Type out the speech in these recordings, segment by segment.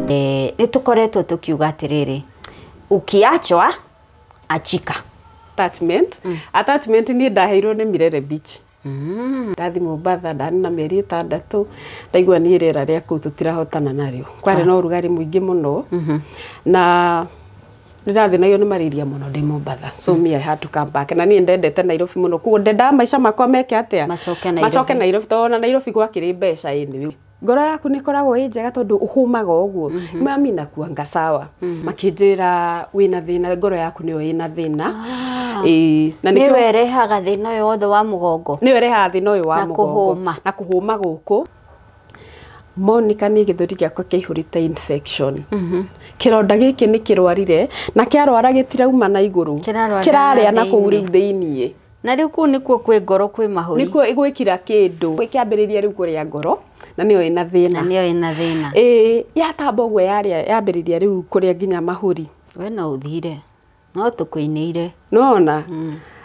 Nĩ tũkoretwo tũkiuga atĩrĩrĩ, ukiachwa achika. Attachment. Attachment niĩ ndaheirwo nĩ Mirere Beach. Ndathi Mombatha ndarĩ na mĩeri 6 ndaigua niĩ rĩera rĩa kũu tũtirahotana narĩo. Kwarĩ na ũrugarĩ mũingĩ mũno na ndĩrathĩnagio nĩ malaria mũno ndĩ Mombatha, so me I had to come back. Na niĩ ndendete Nairobi mũno, koguo ndendaga maica makwa meke atĩa, macoke Nairobi. Macoke Nairobi, tondũ ona Nairobi gwakĩrĩ mbeca anyway. Ngoro yaku nĩ ĩkoragwo ĩ njega tondũ ũhũmaga ũguo. Mami nakuanga sawa. Makĩnjĩra wĩna thĩna, ngoro yaku nĩyo ĩna thĩna. Ĩĩ, na nĩkĩo nĩwe ĩrehaga thĩna ũyũ wothe wa mũgongo. Nĩyo ĩrehaga thĩna ũyũ wa Na mũgongo. kũhũma. Na kũhũma gũkũ. Monica nĩ gĩthũri gĩakwa kĩaihũrĩte infection. Kĩronda gĩkĩ nĩ kĩrwarire na kĩarwara gĩtirauma na igũrũ. Kĩrarwarĩra Kĩrarĩa na kũu thĩiniĩ. rĩu thĩiniĩ. Na rĩu kũu nĩkuo kwĩ ngoro kwĩ mahũri. Nĩkuo ĩgwĩkira kĩndũ. Kĩambĩrĩria rĩu kũrĩa ngoro na nĩyo ĩna thĩna. Na nĩyo ĩna thĩna. Ĩĩ, yatamba ũguo yarĩa yambĩrĩria rĩu kũrĩa nginya mahũri. We no ũthire. No tũkũinĩire. Nona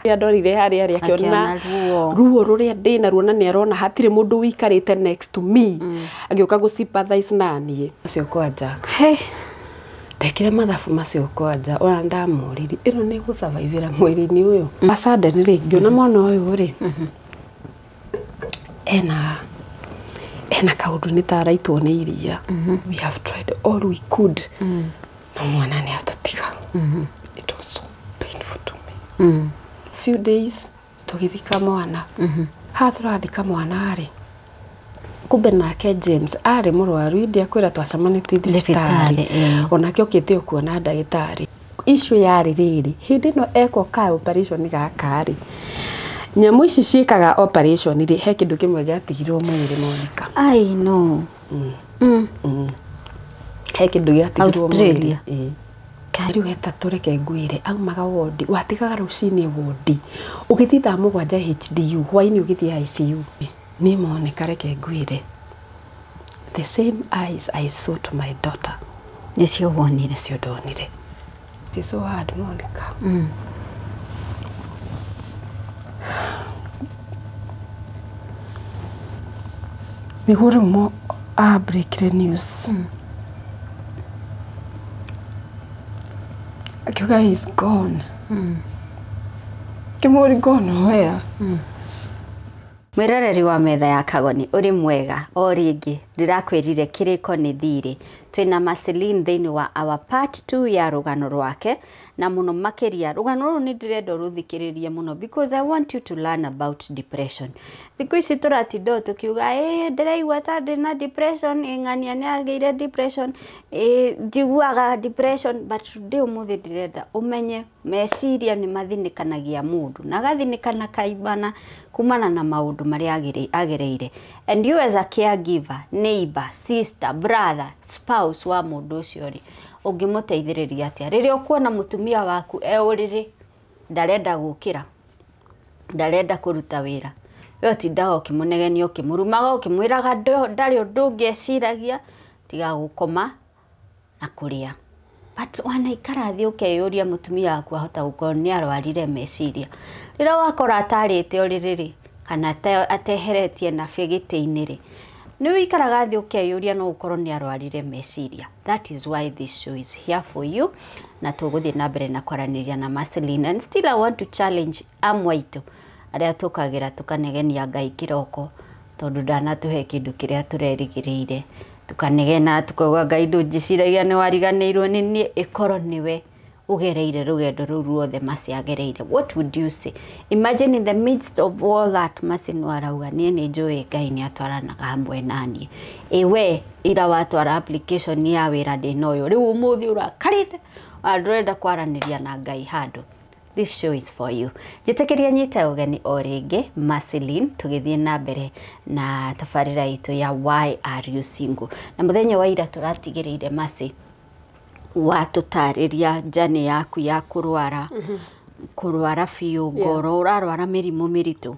rĩrĩa ndorire harĩa rĩ akĩona Akĩona ruo. Ruo rũrĩa ndĩ naruo na nĩ arona hatirĩ mũndũ ũikarĩte next to me. Agĩũka gũ sympathize na niĩ. Macio kwanja. Hey. Ndekire mathabu macio kwanja ona ndamũririe ĩno nĩ gũsurvivĩra mwĩrĩ-inĩ ũyũ. Sudden rĩ ngĩona mwana ũyũ rĩ ena kaũndũ nĩ ta araitwo nĩ iria. We have tried all we could. No mwana nĩ atũtiga. It was so painful to me. Few days tũgĩthika mwana. Haha tũrathika mwana rĩ, kumbe nake James arĩ mũrwaru, ndiakwĩra twacemanĩtie thibitarĩ. Thibitarĩ, ĩĩ. Onake okĩte o kuona ndagĩtarĩ. Issue yarĩ rĩrĩ, hĩndĩ ĩno ekwo ka operation gaka rĩ, nyamũ ici ciĩkaga operation rĩ, he kĩndũ kĩmwe gĩatigirwo mwĩrĩ Monica. I know. He kĩndũ gĩatigirwo mwĩrĩ. Australia. Ĩĩ. Rĩu heta tũreke ngwĩre, aumaga wondi, watigaga rũcinĩ wondi, ũgĩthiĩ thaa 7 HDU, hwainĩ ũgĩthiĩ ICU. Niĩ Monica reke ngwĩre, the same eyes I saw to my daughter Nĩcio wonire. Nĩcio ndonire. It is so hard, Monica. Nĩguo rĩu mo a-breakire news. Akiuga he's gone. Kĩmũri gone where? Mwĩroreri wa metha ya Kagoni ũrĩ mwega o rĩngĩ ndĩrakwĩrire kĩrĩko nĩ thirĩ. Twĩna Marceline thĩinĩ wa our part 2 ya rũgano rwake na mũno makĩria rũgano rũrũ nĩ ndĩrenda ũrũthikĩrĩrie mũno because I want you to learn about depression. Thikũ ici tũratinda o tũkiuga ĩ ndĩraigua ta ndĩna depression, ĩ ng'ania nĩ agĩire depression, ĩ njiguaga depression, but today ũmũthĩ ndĩrenda ũmenye meciria nĩ mathinĩkanagia mũndũ na agathinĩkana kaimana kumana na maũndũ marĩa agereire. And you as a caregiver, neighbor, sister, brother, spouse wa mũndũ ũcio rĩ, ũngĩmũteithĩrĩria atĩa rĩrĩa ũkuona mũtumia waku e ũrĩrĩ ndarenda gũkĩra, ndarenda kũruta wĩra, we ũtindaga ũkĩmũnegenia ũkĩmũrumaga ũkĩmwĩraga ndarĩ ũndũ ũngĩ eciragia tiga gũkoma na kũrĩa. But wanaikara thĩ ũkeyũria mũtumia waku ahota gũkorwo nĩ arwarire meciria. Rĩrĩa wakora atarĩte ũrĩrĩ rĩ, kana ateheretie nabĩ gĩtĩ-inĩ rĩ, nĩ ũikaraga thĩ ũkeyũria no ũkorwo nĩ arwarire meciria. That is why this show is here for you. Na tũgũthiĩ na mbere na kwaranĩria na Marceline. And still I want to challenge amwe aitũ arĩa tũkagĩra tũkanegenia Ngai kĩroko tondũ ndanatũhe kĩndũ kĩrĩa tũrerĩgĩrĩire. Tukanegena tukauga Ngai ndũnjĩciragia nĩ wariganĩirwo nĩ niĩ, ĩkorwo nĩwe ũgereire rũgendo rũu ruothe Mercy agereire. What would you say? Imagine in the midst of all that Mercy no arauga niĩ nĩ njũĩ Ngai nĩ atwaranaga hamwe na niĩ. Ĩ we ira watwara application ya wĩra ndĩna ũyũ, rĩu ũmũthĩ ũrakarĩte ona ndũrenda kwaranĩria na Ngai handũ. This show is for you. Njĩtĩkĩria nyite ũgeni o rĩngĩ Marceline tũgĩthiĩ na mbere na tabarĩra itũ ya Why Are You Single. Na mũthenya wa ira tũratigĩrĩire Mercy watũtarĩria journey yaku ya kũrwara, kũrwara biũ ngoro, ũrarwara mĩrimũ mĩritũ.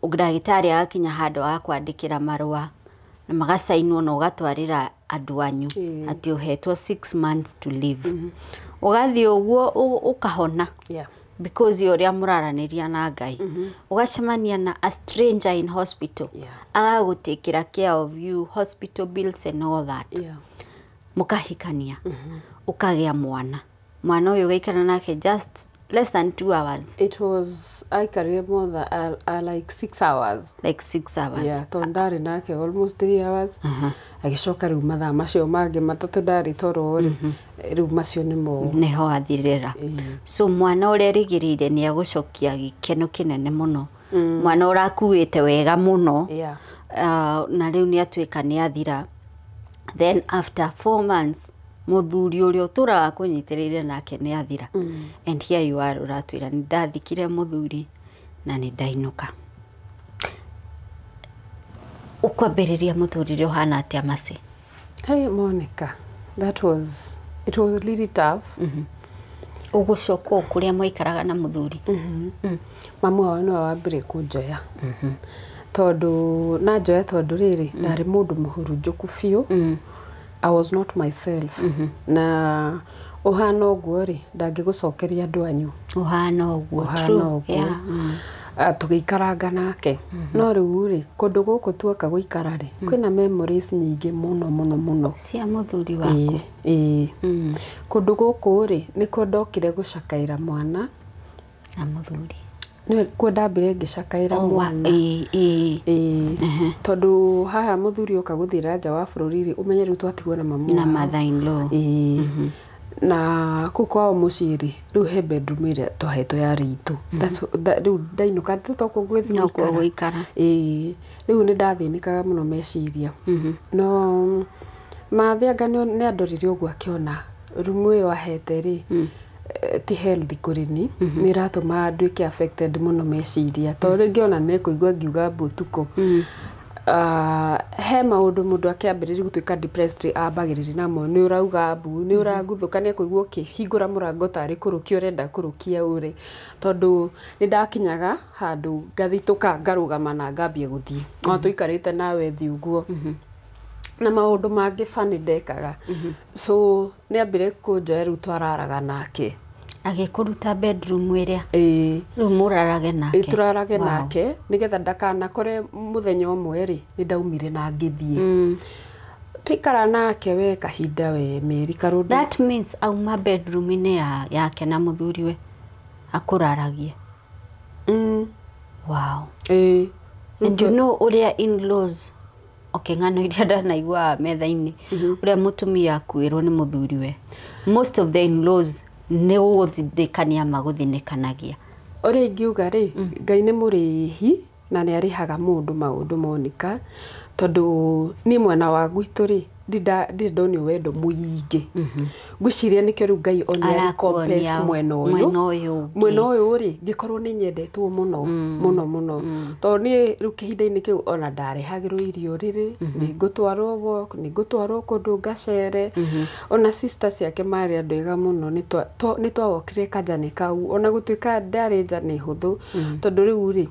Ndagĩtarĩ agakinya handũ agakwandĩkĩra marũa na magacainwo na ũgatwarĩra andũ anyu atĩ ũhetwo 6 months to live. Ũgathiĩ ũguo ũkahona. Because ya ũrĩa mũraranĩria na Ngai. Ũgacemania na a stranger in hospital. Agagũtĩkĩra care of you, hospital bills and all that. Mũkahikania, ũkagĩa mwana, mwana ũyũ ũgaikara nake just less than 2 hours. It was, aikarire more than like 6 hours. Like 6 hours. Yeah, tondũ ndarĩ nake almost 3 hours, agĩcoka rĩu mathaa macio mangĩ 3 ndarĩ toro rĩ, rĩu macio nĩmo. Nĩho athirĩra. So mwana ũrĩa erĩgĩrĩire nĩ agũcokia gĩkeno kĩnene mũno, mwana ũrakuĩte wega mũno. Na rĩu nĩ atuĩka nĩ athira. Then after 4 months mũthuri ũrĩa ũtũraga kũnyitĩrĩire nake nĩ athira. And here you are, ũratwĩra nĩ ndathikire mũthuri na nĩ ndainũka. Ũkwambĩrĩria mũtũrĩre ũhana atĩa, Mercy? Hey Monica, that was it was really tough. Ũgũcoka o kũrĩa mwaikaraga na mũthuri? Mamu wao nĩwe wambire kũnjoya, tondũ na njoya, tondũ rĩrĩ ndarĩ mũndũ mũhurunjũku biũ. I was not myself, na ũhana ũguo rĩ, ndangĩgũcokeria andũ anyu. Ũhana ũguo. Ũhana True. ũguo. Yeah. Tũgĩikaranga nake, no rĩu rĩ, kũndũ gũkũ tuoka gũikara rĩ, kwĩna memories nyingĩ mũno mũno mũno. Cia mũthuri waku. Ĩĩ. Kũndũ gũkũ rĩ, nĩkuo ndokire gũcakaĩra mwana. Na mũthuri. Nĩkuo ndambire ngĩcakaĩra Oh, mwana. Ĩĩ, ĩĩ. Ĩĩ, tondũ haha mũthuri oka gũthiĩra nja wa bũrũri rĩ, ũmenye rĩu twatigwo na mamu Na wao. mother in law. Ĩĩ, na kũu kwao mũciĩ rĩ, rĩu he bedroom ĩrĩa twahetwo yarĩ itũ. Rĩu ndainũka tokuo ngwĩthiĩ Nokuo gũikara. gũikara. Ĩĩ, rĩu nĩ ndathĩnĩkaga mũno meciria, no mathianga nĩ andorire ũguo, akĩona rumu ĩyo ahete rĩ, ti healthy kũrĩ ni, nĩ ĩratũma nduĩke affected mũno meciria, tondũ rĩngĩ ona nĩ kũigua ngiuga mbu ũtukũ. He maũndũ mũndũ akĩambĩrĩria gũtuĩka depressed rĩ, ambagĩrĩria namo nĩ ũrauga mbu, nĩ ũraguthũka, nĩ ekũigua ũkĩhingũra mũrango tarĩ kũrũkia ũrenda kũrũkia ũrĩ, tondũ nĩ ndakinyaga handũ ngathitũka, ngarũgama na ngambia gũthiĩ, no tũikarĩte nawe thĩ ũguo na maũndũ mangĩ funny ndekaga. So nĩ ambire kũnjoya, rĩu twararaga nake. Agĩkũruta bedroom ĩrĩa? Ĩĩ. Rĩu mũrarage nake? Ĩ, tũrarage nake nĩgetha ndakanakore mũthenya ũmwe rĩ, nĩ ndaumire na ngĩthiĩ. Tũikara nake we kahinda, we mĩeri karũndũ. That means auma bedroom-inĩ ya, yake na mũthuriwe akũraragie? Wow. Ĩĩ. And you know ũrĩa in-laws, okay, ng'ano iria ndanaigua metha-inĩ, ũrĩa mũtumia akuĩrwo nĩ mũthuriwe, most of the in-laws nĩ gũgũthindĩkania magũthinĩkanagia. Ũrĩa ingiuga rĩ, Ngai nĩ mũrĩhi na nĩ arĩhaga mũndũ maũndũ, Monica, tondũ niĩ mwena wa gwitũ rĩ, ndirĩ ndonio wendo mũingĩ. Ngwĩciria nĩkĩo rĩu Ngai onia Arakuonia recompense mwena ũyũ. Mwena ũyũ ũngĩ. Mwena ũyũ rĩ, ngĩkorwo nĩ nyendetwo mũno mũno mũno, tondũ niĩ rĩu kĩhinda-inĩ kĩu ona ndarehagĩrwo irio rĩrĩ, nĩ ngũtwarwo walk, nĩ ngũtwarwo kũndũ ngacere. Ona sister ciake marĩ andũ ega mũno, nĩ twawokire kanjanĩ kau, ona gũtuĩka ndarĩ njanĩ hũthũ, tondũ rĩu rĩ,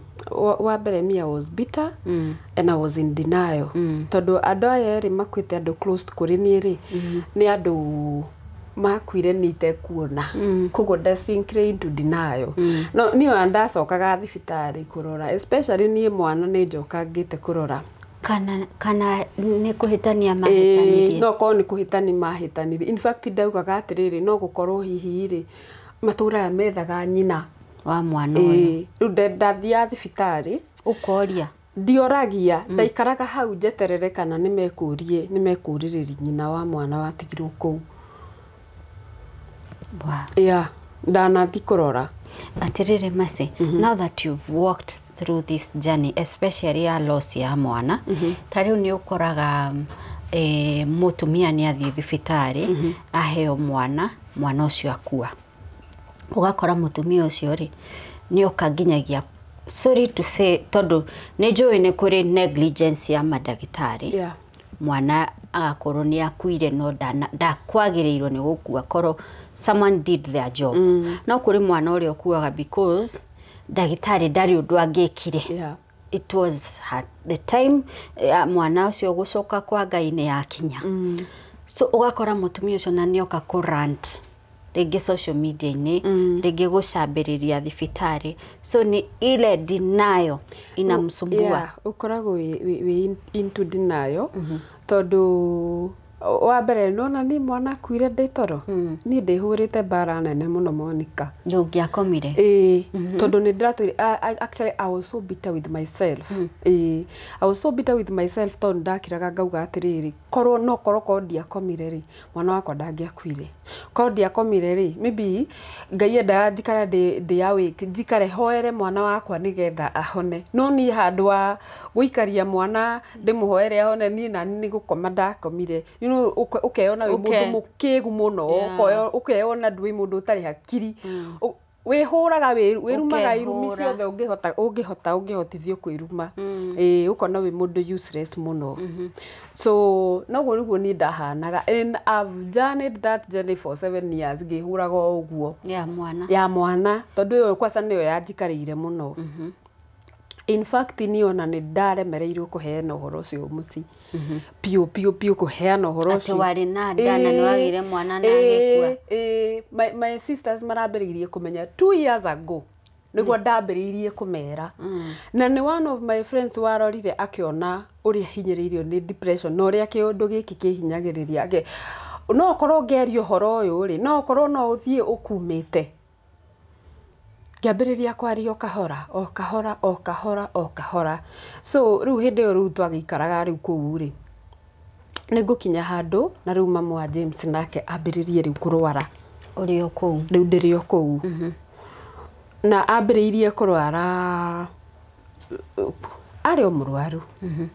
wa mbere me I was bitter and I was in denial, tondũ andũ aya erĩ makuĩte, andũ close kũrĩ niĩ rĩ, nĩ andũ makuire nĩ itekuona, koguo ndasinkire into denial. No niĩ ona ndacokaga thibitarĩ kũrora, especially niĩ mwana nĩ njokangĩte kũrora. Kana nĩ kũhĩtania Ĩĩ, mahĩtanirie? No korwo nĩ kũhĩtani mahĩtanirie. In fact ndaugaga atĩrĩrĩ, no gũkorwo hihi rĩ, matũraga methaga nyina wa mwana ũyũ. Ĩĩ, rĩu ndathiaga thibitarĩ. Ũkoria? Ndioragia, ndaikaraga hau njeterere kana nĩ mekũrie, nĩ mekũrĩrĩria nyina wa mwana watigirwo kũu. Yeah, ndanathi kũrora. Atirĩrĩ Mercy, now that you've walked through this journey, especially ya loss ya mwana, ta rĩu nĩ ũkoraga mũtumia nĩ athiĩ thibitarĩ, aheo mwana, mwana ũcio akua, ũgakora mũtumia ũcio rĩ, nĩ oka nginyagia, sorry to say, tondũ nĩ njũĩ nĩ kũrĩ negligence ya mandagĩtarĩ, mwana agakorwo nĩ akuire, no ndakwagĩrĩirwo nĩ gũkua korwo someone did their job. No kũrĩ mwana ũrĩa ũkuaga because ndagĩtarĩ ndarĩ ũndũ angĩkire. It was at the time mwana ũcio gũcoka kwa Ngai nĩ yakinya. So ũgakora mũtumia ũcio na nĩoka kũ rant rĩngĩ social media-inĩ, rĩngĩ gũcambĩrĩria thibitarĩ, so ni ile denial inamsumbua. Yeah, ũkoragwo wĩ into denial, tondũ Wa mbere nona ni mwana akuire ndĩ toro, niĩ ndĩhũrĩte mbara nene mũno, Monica. Ndũngĩakomire? Ĩĩ, tondũ nĩ ndĩratwĩre, actually I was so bitter with myself. Ĩĩ, I was so bitter with myself tondũ ndakiraga ngauga atĩrĩrĩ, korwo no korwo korwo ndiakomire rĩ, mwana wakwa ndangĩakuire. Korwo ndiakomire rĩ, maybe Ngai endaga njikare ndĩ awake, njikare hoere mwana wakwa nĩgetha ahone. No niĩ handũ wa gũikaria mwana ndĩmũhoere ahone, niĩ nani nĩ gũkoma ndakomire. Ũkeyona wĩ mũndũ mũkĩgu mũno, ũkeyona ndwĩ mũndũ ũtarĩ hakiri. Wĩhũraga, wĩrumaga irumi ciothe ũngĩhota ũngĩhota ũngĩhotithio kwĩruma. Ĩĩ, ũkona wĩ mũndũ useless mũno. So noguo nĩguo niĩ ndahanaga, and I've journeyed that journey for 7 years ngĩhũraga o ũguo ya mwana. Ya mwana, tondũ ĩyo kwanza nĩyo yanjikarĩire mũno. In fact, niĩ ona nĩ ndaremereirwo kũheana ũhoro ũcio mũciĩ piũ piũ piũ, kũheana ũhoro Atĩ ũcio. warĩ na nda na nĩ wagĩire mwana na agĩkua. Ĩĩ, my sisters marambĩrĩirie kũmenya 2 years ago nĩguo ndambĩrĩirie kũmera. Na nĩ one of my friends warorire akĩona ũrĩa hinyĩrĩirio nĩ depression na ũrĩa kĩũndũ gĩkĩ kĩhinyagĩrĩria. No ũkorwo ngĩaria ũhoro ũyũ rĩ, no ũkorwo no ũthiĩ ũkumĩte. Ngĩambĩrĩria kwaria o kahora o kahora o kahora o kahora. So rĩu hĩndĩ ĩyo rĩu twagĩikaraga rĩu kũu rĩ, nĩ ngũkinya handũ na rĩu mamu wa James nake ambĩrĩrie rĩu kũrwara. Ũrĩ o kũu? Rĩu ndĩrĩ o kũu. Na ambĩrĩirie kũrwara arĩ o mũrwaru,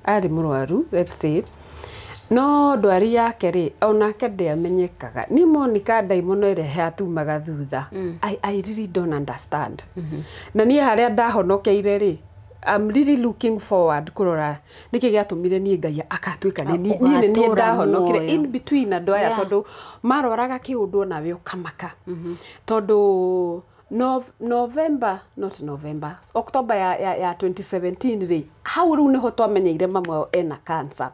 arĩ mũrwaru, let's say, no ndwari yake rĩ, onake ndĩamenyekaga. Ni Monica, ndaimono ĩrĩa yatumaga thutha, I really don't understand. Na niĩ harĩa ndahonokeire rĩ, I'm really looking forward kũrora nĩkĩ gĩatũmire niĩ Ngai akatuĩka nĩ niĩ nĩ niĩ Ũgatũra ndahonokire muoyo. in between andũ aya, tondũ marwaraga kĩũndũ onawe ũkamaka. Tondũ no, November, not November, October ya 2017 rĩ, hau rĩu nĩho twamenyeire mamu wao ena cancer.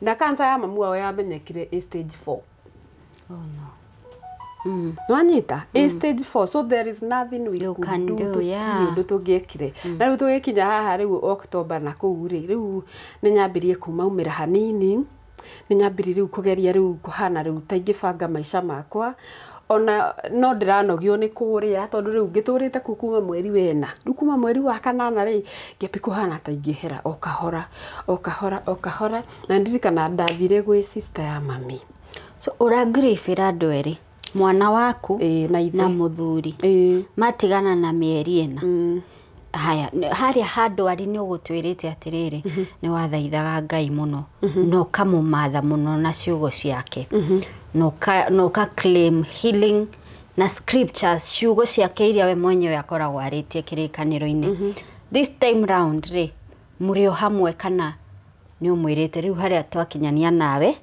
Na cancer ya mamu wao yamenyekire ĩ stage 4. Oh no. Nwanyita ĩ stage 4, so there is nothing we You could can do, do, tũtirĩ ũndũ tũngĩekire. Na rĩu tũgĩkinya haha rĩu October na kũu rĩ, rĩu nĩ nyambirie kumaumĩra hanini, nĩ nyambirie rĩu kũgeria rĩu kũhana rĩu ta ingĩbanga maica makwa. Ona no ndĩranogio nĩ kũrĩa, tondũ rĩu ngĩtũrĩte kũu kuma mweri wena, rĩu kuma mweri wa kanana rĩ, ngĩambia kũhana ta ingĩhera o kahora o kahora o kahora. Na ndirikana ndathire gwĩ sister ya mami. So ũrangiribĩra andũ erĩ, mwana waku Ĩĩ, na ithe. na mũthuri. Ĩĩ. Matigana na mĩeri 4. Haya, harĩa handwari nĩ ũgũtwĩrĩte atĩrĩrĩ, nĩ wathaithaga Ngai mũno na ũkamũmatha mũno na ciugo ciake na ũka claim healing na scriptures, ciugo ciake iria we mwenyewe akoragwo arĩtie kĩrĩkanĩro-inĩ. This time round rĩ, mũrĩ o hamwe kana nĩ ũmwĩrĩte rĩu harĩa twakinyania nawe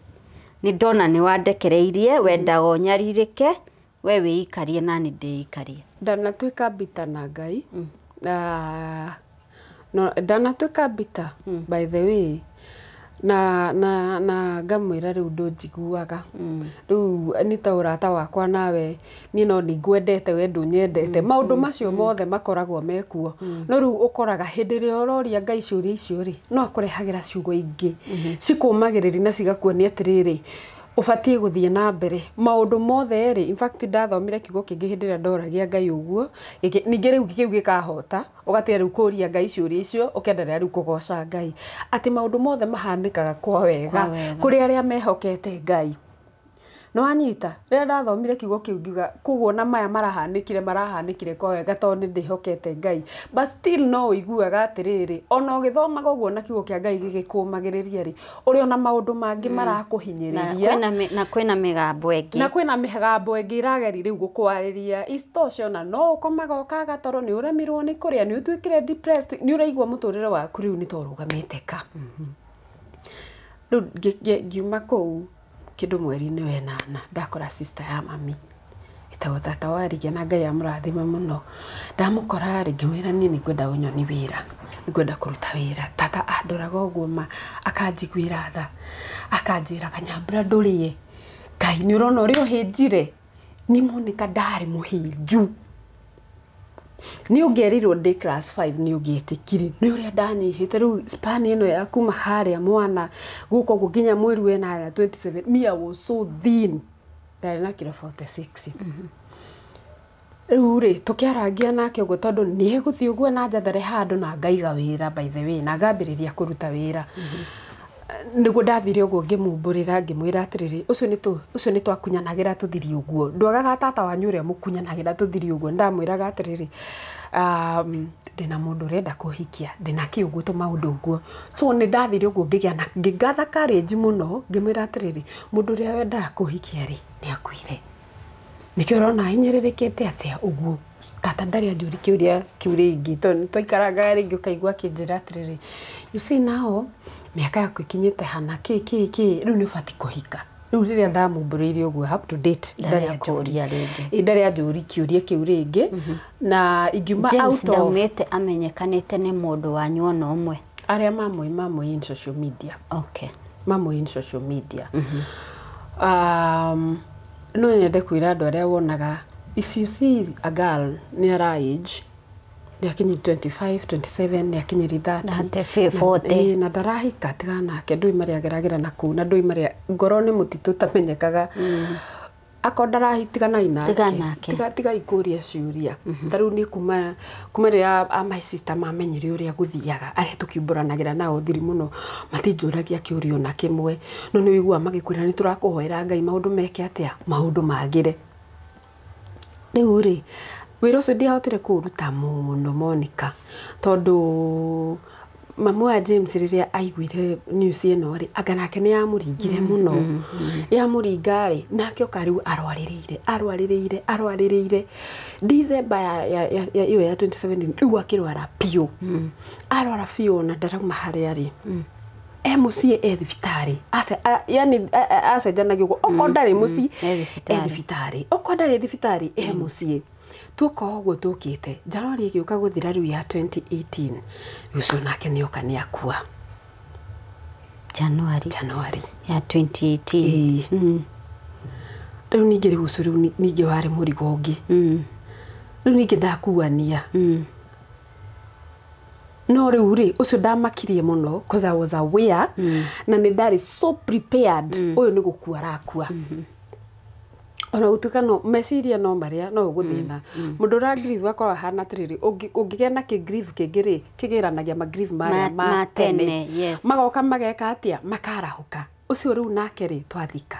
nĩ ndona nĩ wandekereirie, wendaga ũnyarirĩke, we wĩikarie nani ndĩikarie? Ndanatuĩka bitter na Ngai. Ah, no, ndanatuĩka bitter by the way, na ngamwĩra rĩu ndũnjiguaga, rĩu nĩ ta ũrata wakwa nawe, niĩ no nĩ ngwendete, we ndũnyendete. Maũndũ macio mothe makoragwo mekuo. No rĩu ũkoraga hĩndĩ ĩrĩa ũroria Ngai ciũria icio rĩ, no akũrehagĩra ciugo ingĩ cikũmagĩrĩria na cigakuonia atĩrĩrĩ, ũbatiĩ gũthiĩ na mbere maũndũ mothe rĩ. In fact, ndathomire kiugo kĩngĩ hĩndĩ ĩrĩa ndoragia Ngai ũguo, ningĩ rĩu kĩu gĩkahota ũgatiga rĩu kũria Ngai ciũria icio, ũkenderea rĩu kũgoca Ngai atĩ maũndũ mothe mahanĩkaga kwa wega Kwa wega. kũrĩ arĩa mehokete Ngai. Nĩ wanyita? Rĩrĩa ndathomire kiugo kĩu ngiuga koguo na maya marahanĩkire marahanĩkire kwa wega tondũ nĩ ndĩhokete Ngai. But still no ũiguaga atĩrĩrĩ, ona ũgĩthomaga ũguo na kiugo kĩa Ngai gĩgĩkũmagĩrĩria rĩ, ũrĩ ona maũndũ mangĩ Na marakũhinyĩrĩria. Na kwĩna mĩgambo ĩngĩ. Na kwĩna mĩgambo ĩngĩ ĩrageria rĩu gũkwarĩria. Isitoshe, ona no ũkomaga ũkaga toro, nĩ ũremirwo nĩ kũrĩa, nĩ ũtuĩkire depressed, nĩ ũraigua mũtũrĩre waku rĩu nĩ ta ũrũgamĩte ka. Rĩu ngiuma kũu kĩndũ mweri-inĩ wenana, ndakora sister ya mami ĩtagwo tata wa Rigia, na Ngai amũrathime mũno. Ndamũkora rĩ, ngĩmwĩra niĩ nĩngwenda ũnyoni wĩra, nĩngwenda kũruta wĩra. Tata andoraga ũguo ma akanjiguĩra tha, akanjĩra, "Kanyambura, ndũrĩe Ngai nĩ ũrona ũrĩa ũhĩnjire." Nĩ Monica, ndarĩ mũhĩnju. Nĩ ũngĩerirwo ndĩ class 5 nĩ ũngĩetĩkire nĩ ũrĩa ndanyihĩte. Rĩu span ĩno ya kuma harĩa mwana gũka ũguo nginya mweri wena 27, me, I was so thin, ndarĩ na kiro 46. Rĩu rĩ, tũkĩarangia nake ũguo tondũ nĩ egũthiĩ ũguo na njathare handũ na ngaiga wĩra, by the way, na ngambĩrĩria kũruta wĩra. Nĩguo ndathire ũguo ngĩmumbũrĩra, ngĩmwĩra atĩrĩrĩ, ũcio nĩ twakunyanagĩra tũthiri ũguo, ndwagaga tata wanyu ũrĩa mũkunyanagĩra tũthiri ũguo. Ndamwĩraga atĩrĩrĩ, ndĩna mũndũ ũrenda kũhikia, ndĩna kĩ ũguo tũmaũndũ ũguo. So nĩ ndathire ũguo ngĩgĩa na ngĩgatha courage mũno, ngĩmwĩra atĩrĩrĩ, mũndũ ũrĩa wendaga kũhikia rĩ, nĩ akuire, nĩkĩo ũrona hinyĩrĩrĩkĩte atĩa ũguo. Tata ndarĩ anjũri kĩũria kĩu rĩngĩ, tondũ nĩtwaikarangaga rĩngĩ ũkaigua akĩnjĩra atĩrĩrĩ, you see now mĩaka yaku ĩkinyĩte hana kĩ kĩ kĩ, rĩu nĩ ũbatiĩ kũhika. Rĩu rĩrĩa ndamumbũrĩire ũguo, up to date ndarĩ akũria rĩngĩ. Ĩ, ndarĩ anjũri kĩũria kĩu rĩngĩ na ingiuma James out of ndaumĩte amenyekanĩte nĩ mũndũ wanyu ona ũmwe? Arĩa mamũĩ, mamũĩ in social media. Mamũĩ in social media. No nyende kwĩra andũ arĩa wonaga, if you see a girl nĩ ara age, nĩ akinyiri 25, 27, nĩ akinyiri 30, 30, 40. Ĩ, na ndarahika, tigana nake. Ndũĩ marĩa ageragĩra na kũu, na ndũĩ marĩa ngoro nĩ mũtitũ ũtamenyekaga. Akorwo ndarahitiganai nake. Tigana nake. Tiga ikũria ciũria. Ta rĩu niĩ kuma rĩrĩa a my sister mamenyire ũrĩa gũthiaga, arĩa tũkiumbũranagĩra nao thiri mũno, matinjũragia kĩũria ona kĩmwe. No nĩ ũiguaga magĩkwĩra, nĩ tũrakũhoera Ngai maũndũ meke atĩa, maũndũ magĩre. Rĩu rĩ, wĩra ũcio ndiahotire kũũruta mũno, Monica, tondũ mamu wa James rĩrĩa aiguire news ĩno rĩ, anga nake nĩ yamũringire mũno. Yamũringa rĩ, nake oka rĩu arwarĩrĩire, arwarĩrĩire, arwarĩrĩire December ya ĩyo ya 2017. Rĩu akĩrwara biũ, arwara biũ na ndarauma harĩa arĩ, e mũciĩ, e thibitarĩ. Yani acenjanagia ũguo, okorwo ndarĩ mũciĩ, E thibitarĩ. E thibitarĩ, okorwo ndarĩ thibitarĩ, e mũciĩ. Tuoka ũguo tũkĩte January ĩgĩũka gũthira rĩu ya 2018, ũcio nake nĩoka nĩ akua. January January ya 2018? Ĩĩ. Rĩu ningĩ, rĩu ũcio rĩu ningĩ warĩ mũrigo ũngĩ. Rĩu ningĩ ndakuania. No rĩu rĩ, ũcio ndamakirie mũno cause I was aware na nĩ ndarĩ so prepared, ũyũ nĩ gũkua arakua. Ona gũtuĩka no meciria no marĩa no ũgũthĩna, mũndũ ũra grieve akorwo ahana atĩrĩrĩ, ũngĩgĩa na kĩ grieve kĩngĩ rĩ, kĩgĩranagia ma grieve marĩa ma ma tene, tene, magoka mageka atĩa, makarahũka. Ũcio rĩu nake rĩ, twathika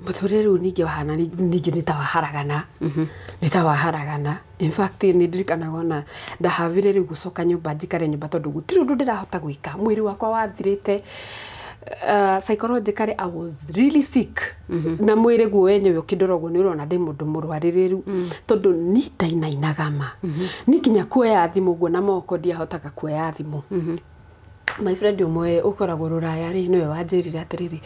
mũtũrĩre rĩu ningĩ wahana ningĩ nĩ ta waharagana, nĩ ta waharagana. In fact, nĩ ndirikanaga ona ndahavire rĩu gũcoka nyũmba, njikare nyũmba, tondũ gũtirĩ ũndũ ndĩrahota gwĩka. Mwĩrĩ wakwa wathirĩte. Psychologically I was really sick, na mwĩrĩ guo wenyewe ũkĩndora ũguo nĩ ũrona ndĩ mũndũ mũrwarĩrĩru, tondũ ni ndainainaga ma ni nginya kuoya thimũ ũguo na moko ndiahotaga kuoya thimũ. My friend ũmwe ũkoragwo rũraya rĩ, nĩwe wanjĩrire atĩrĩrĩ,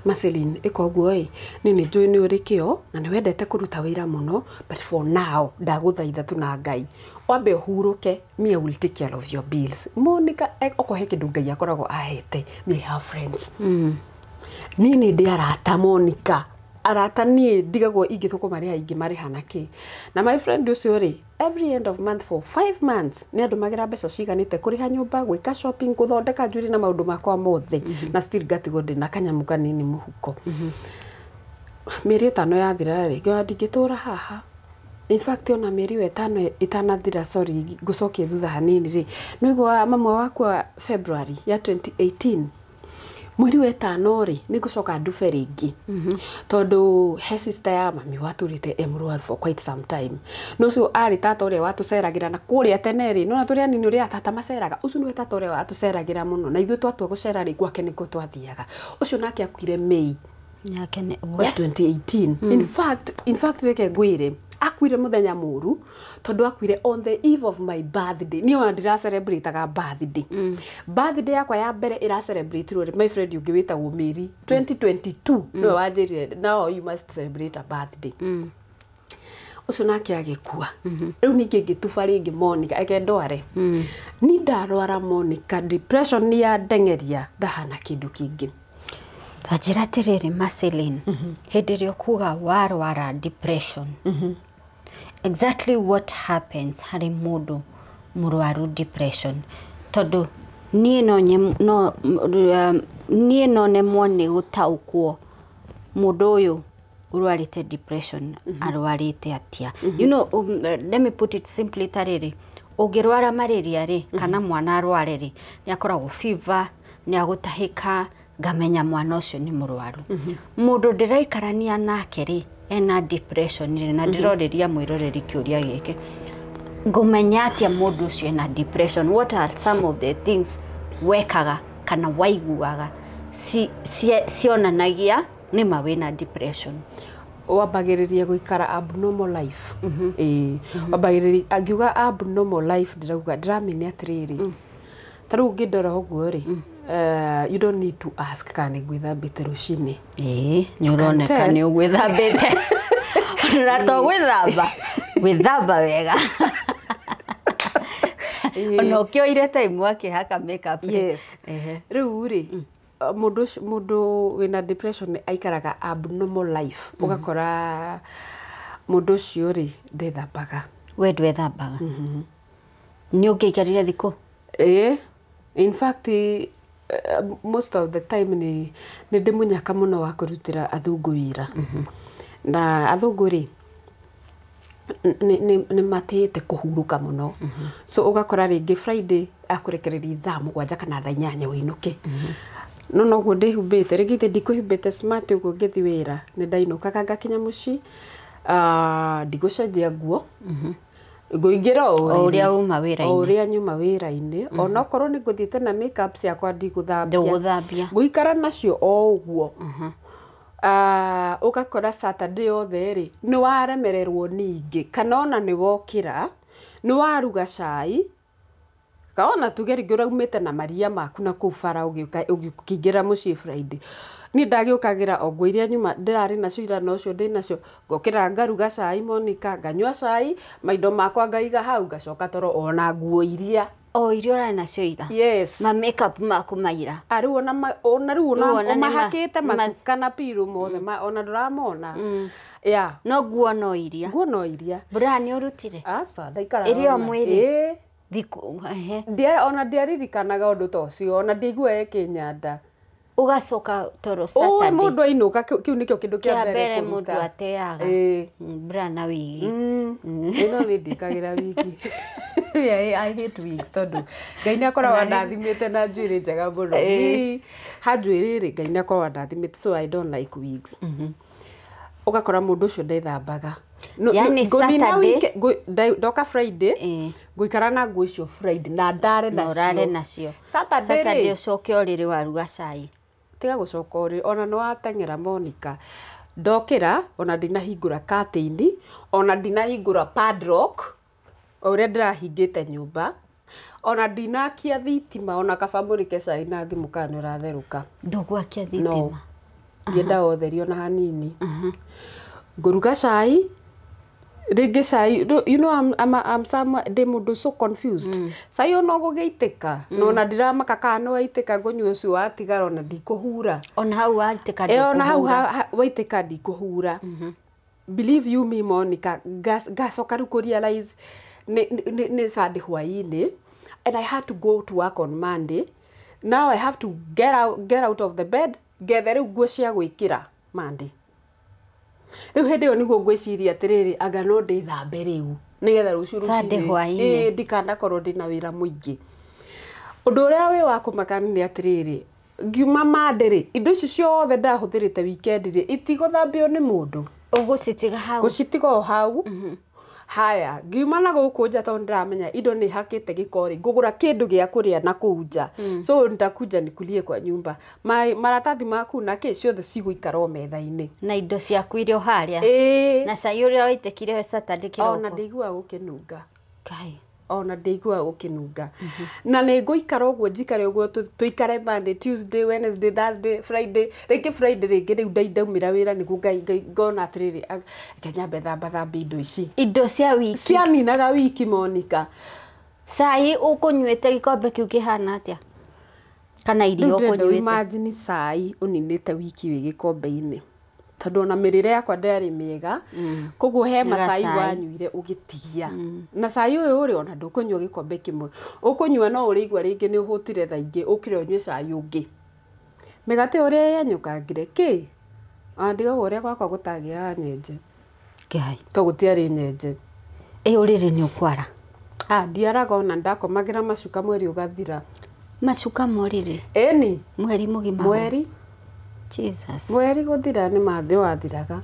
Marceline, ĩka ũguo ĩ, niĩ nĩ njũĩ nĩ ũrĩ kĩo na nĩ wendete kũruta wĩra mũno, but for now ndagũthaitha tu na Ngai wambe ũhurũke, me, I will take care of your bills. Monica, okorwo he kĩndũ Ngai akoragwo ahete me, I have friends. Niĩ nĩ ndĩ arata, Monica, arata niĩ ndigagwo ingĩtua kũmarĩha ingĩmarĩha na kĩ. Na my friend ũcio rĩ, every end of month for 5 months nĩ andũmagĩra mbeca ciganĩte kũrĩha nyũmba, gwĩka shopping, gũthondeka njuĩrĩ na maũndũ makwa mothe, na still ngatigwo ndĩna kanyamũ kanini mũhuko. Mĩeri 5 yathira rĩ, ngĩona ndingĩtũra haha. In fact, ona mĩeri ĩyo 5 ĩtanathira, sorry, ngũcokie thutha hanini rĩ, nĩguo mamwe wakwa February ya 2018, mweri wa ĩtano rĩ, nĩ ngũcoka ndube rĩngĩ, tondũ he sister ya mami watũrĩte e mũrwaru for quite some time. No ũcio arĩ tata ũrĩa watũceragĩra na kũrĩa tene rĩ, nona tũrĩ anini ũrĩa tata maceraga, ũcio nĩwe tata ũrĩa watũceragĩra mũno, na ithuĩ twatua gũcera rĩ, gwake nĩkuo twathiaga. Ũcio nake akuire May Yake nĩ ya 2018. In fact, reke ngwĩre, akuire mũthenya mũru, tondũ akuire on the eve of my birthday. Niĩ ona ndira celebrate birthday. Birthday yakwa ya mbere ĩra celebrate rĩ, my friend ũngĩ wĩtagwo Mary 2022 nĩwe wanjĩrire, now you must celebrate a birthday. Ũcio nake agĩkua. Rĩu ningĩ ngĩtuba rĩngĩ, Monica, eke ndware. Ni ndarwara, Monica, depression nĩ yandengeria, ndahana kĩndũ kĩngĩ. Ta njĩra atĩrĩrĩ, Marceline, hĩndĩ ĩrĩa ũkuga warwara depression, Exactly what happens harĩ mũndũ mũrwaru depression? Tondũ niĩ no no niĩ no nemwo nĩ gũtaũkwo mũndũ ũyũ ũrwarĩte depression arwarĩte atĩa. Let me put it simply, ta rĩrĩ, ũngĩrwara malaria rĩ, kana mwana arware rĩ, nĩ akoragwo fever, nĩ agũtahĩka, ngamenya mwana ũcio nĩ mũrwaru. Mũndũ ndĩraikarania nake rĩ, ena depression rĩ, na ndĩrorĩria mwĩroreri kĩũria gĩkĩ, ngũmenya atĩa mũndũ ũcio ena depression? What are some of the things wekaga kana waiguaga cionanagia nĩma wĩna depression? Wambagĩrĩria gũikara abnormal life. Ĩĩ, wambagĩrĩria, angiuga abnormal life, ndĩrauga, ndĩramenya atĩrĩrĩ, ta rĩu ũngĩndora ũguo rĩ, you don't need to ask kana nĩ ngwĩthambĩte rũcinĩ. Ĩĩ, nĩ ũroneka Tell. nĩ ũgwĩthambĩte, ona to gwĩthamba, gwĩthamba wega, ona ũkĩoire time wakĩhaka makeup rĩ. Yes. Ehe. Rĩu rĩ, mũndũ mũndũ wĩna depression aikaraga abnormal life. Ũgakora mũndũ ũcio rĩ, ndethambaga. We ndwethambaga? Nĩ ũngĩaikarire thikũ? Ĩĩ, in fact, most of the time nĩ ndĩ mũnyaka mũno wa kũrutĩra athũngũ wĩra, na athũngũ rĩ, nĩ matĩĩte kũhurũka mũno. So ũgakora rĩngĩ Friday akũrekereria thaa 7 kana thaa 8 ũinũke. No noguo ndĩhumbĩte, rĩngĩ ithe ndikũhumbĩte smart ũguo ngĩthiĩ wĩra, nĩ ndainũkaga ngakinya mũciĩ, ndigũcenjia nguo, ngũingĩra o O ũrĩa ũrĩrĩ. uma wĩra-inĩ. O ũrĩa nyuma wĩra-inĩ, onokorwo nĩ ngũthiĩte na makeup ciakwa, ndigũthambia. Ndũgũthambia. Ngũikara nacio o ũguo. Ũgakora Saturday yothe rĩ, nĩ waremererwo ningĩ, kana ona nĩ wokĩra, nĩ waruga cai, kaona tuge rĩngĩ ũraumĩte na maria maku na kũu bara, ũgĩũka ũkĩingĩra mũciĩ Friday, niĩ ndagĩũkagĩra o nguo iria nyuma ndĩrarĩ nacio ira, na ũcio ndĩ nacio, ngokĩra ngaruga cai, Monica, nganyua cai, maindo makwa ngaiga hau, ngacoka toro ona nguo iria O iria ũrarĩ nacio ira? Yes. Ma makeup maku maira? A rĩu ona ona rĩu ona Rĩu ona nĩ ũmahakĩte macuka na piru mothe, ona ndũramona, yeah. No nguo no iria? Nguo no iria. Mbura nĩ ũrutire? Aca, ndaikaraga Ĩrĩ o ona. mwĩrĩ? Ĩĩ. Thikũ, ehe. Ona ndiaririkanaga ũndũ ta ũcio, ona ndiaigua ĩkĩnyanda. Ũgacoka toro Ũĩ Saturday? Mũndũ ainũka, kĩu nĩkĩo kĩndũ kĩa Kĩa mbere mbere kũruta. mũndũ ateaga. Ĩĩ. Bra na wigi. Ĩno nĩ ndĩkagĩra wiki. Yeah, I hate wigs, tondũ Ngai nĩ akoragwo andathimĩte na njuĩrĩ njega mũno. Niĩ, ha njuĩrĩ rĩ, Ngai nĩ akoragwo andathimĩte, so I don't like wigs. Ũgakora mũndũ ũcio ndethambaga. Yani Ngũnina Saturday? Ndoka Friday, ngũikara na nguo icio Friday na ndare Na ũrare nacio. Nacio. Saturday Saturday rĩ, ũcoke ũrĩrĩ waruga cai? Tiga gũcoka ũrĩrĩ, ona nĩ wateng'era, Monica. Ndokĩra ona ndinahingũra curtain, ona ndinahingũra padlock, o ũrĩa ndĩrahingĩte nyũmba, ona ndinakia thitima, ona kaba mũrĩke cai na thimũ kana nĩ ũratherũka. Ndũgwakia No. thitima? Ndiendaga ũtheri ona hanini. Ngũruga cai, rĩngĩ cai, you know, I'm ndĩ mũndũ so confused. Cai ona ũgũgĩitĩka, na ona ndiramaka kana nĩ waitĩka, ngũnyua ũcio watigara, ona ndikũhura. Ona hau waitĩka? Ĩ, ona hau Ndũkũhura? Waitĩka ndikũhura. Believe you me, Monica, ngacoka rĩu kũ realize nĩ Sunday hwaĩ-inĩ, and I had to go to work on Monday. Now I have to get out of the bed, ngethe rĩu nguo cia gwĩkĩra Monday. Rĩu hĩndĩ ĩyo nĩguo ngwĩciria atĩrĩrĩ, anga no ndĩthambe rĩu nĩgetha rũciũ Sunday rũcinĩ hwaĩ-inĩ. Ĩĩ, ndikanakorwo ndĩna wĩra mũingĩ. Ũndũ ũrĩa wĩ wa kũmakania nĩ atĩrĩrĩ, ngiuma Monday rĩ, indo icio ciothe ndahũthĩrĩte weekend rĩ, itigũthambio nĩ mũndũ. Ũgũcitiga hau? Gũcitiga o hau. Haya, ngiuma na gũkũ nja, tondũ ndĩramenya indo nĩ hakĩte gĩko rĩ, ngũgũra kĩndũ gĩa kũrĩa na kũu nja, so nitakuja nikulie kwa nyumba. Maratathi maku na kĩ ciothe cigũikara o metha-inĩ. Na indo ciaku irĩ o harĩa? Ĩĩ. Na cai ũrĩa waitĩkire Saturday Ona kĩroko? ndĩiguaga gũkĩnunga. Ngai. Ona ndĩiguaga gũkĩnunga. Na nĩ ngũikara ũguo, njikare ũguo, tũikare Monday, Tuesday, Wednesday, Thursday, Friday. Rĩngĩ Friday rĩngĩ rĩu ndaumĩra wĩra nĩguo ngona atĩrĩrĩ, reke nyambe thamba thambie indo ici. Indo cia wiki. Cianinaga wiki, Monica. Cai ũkũnyuĩte gĩkombe kĩu kĩhana atĩa, kana Rĩu irio ndĩrenda ũkũnyuĩte? Imagine cai ũninĩte wiki wĩ gĩkombe-inĩ. Tondũ ona mĩrĩre yakwa ndĩarĩ mĩega. Koguo he macai wanyuire ũgĩtigia. Na cai ũyũ rĩ ona ndũkũnyua gĩkombe kĩmwe. Ũkũnyua no ũrĩigua rĩngĩ nĩ ũhũtire thaa ingĩ ũkĩre ũnyue cai ũngĩ. Mĩgate ũrĩa yenyũkangire kĩ? Ona ndigagwo ũrĩa gwakwa gũtagĩaga nyenje. Ngai. To gũtiarĩ nyenje. Ĩ ũrĩrĩ nĩ ũkwara? Ah, ndiaraga ona ndakomagĩra macuka mweri ũgathira. Macuka ma ũrĩrĩ? Ĩni. Mweri mũgima? Mweri. Jesus. Mweri gũthira nĩ mathĩ wathiraga.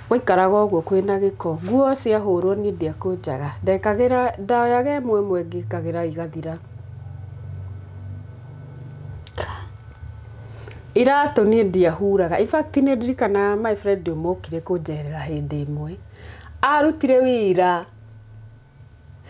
Gwaikaraga ũguo kwĩna gĩko. Nguo ciahũrwo niĩ ndiakũnjaga. Ndekagĩra, ndoyaga ĩmwe ĩmwe ngĩkagĩra igathira. Iratũ niĩ ndiahuraga. In fact nĩ ndirikanaga my friend ũmwe okire kũnjerera hĩndĩ ĩmwe. Arutire wĩra.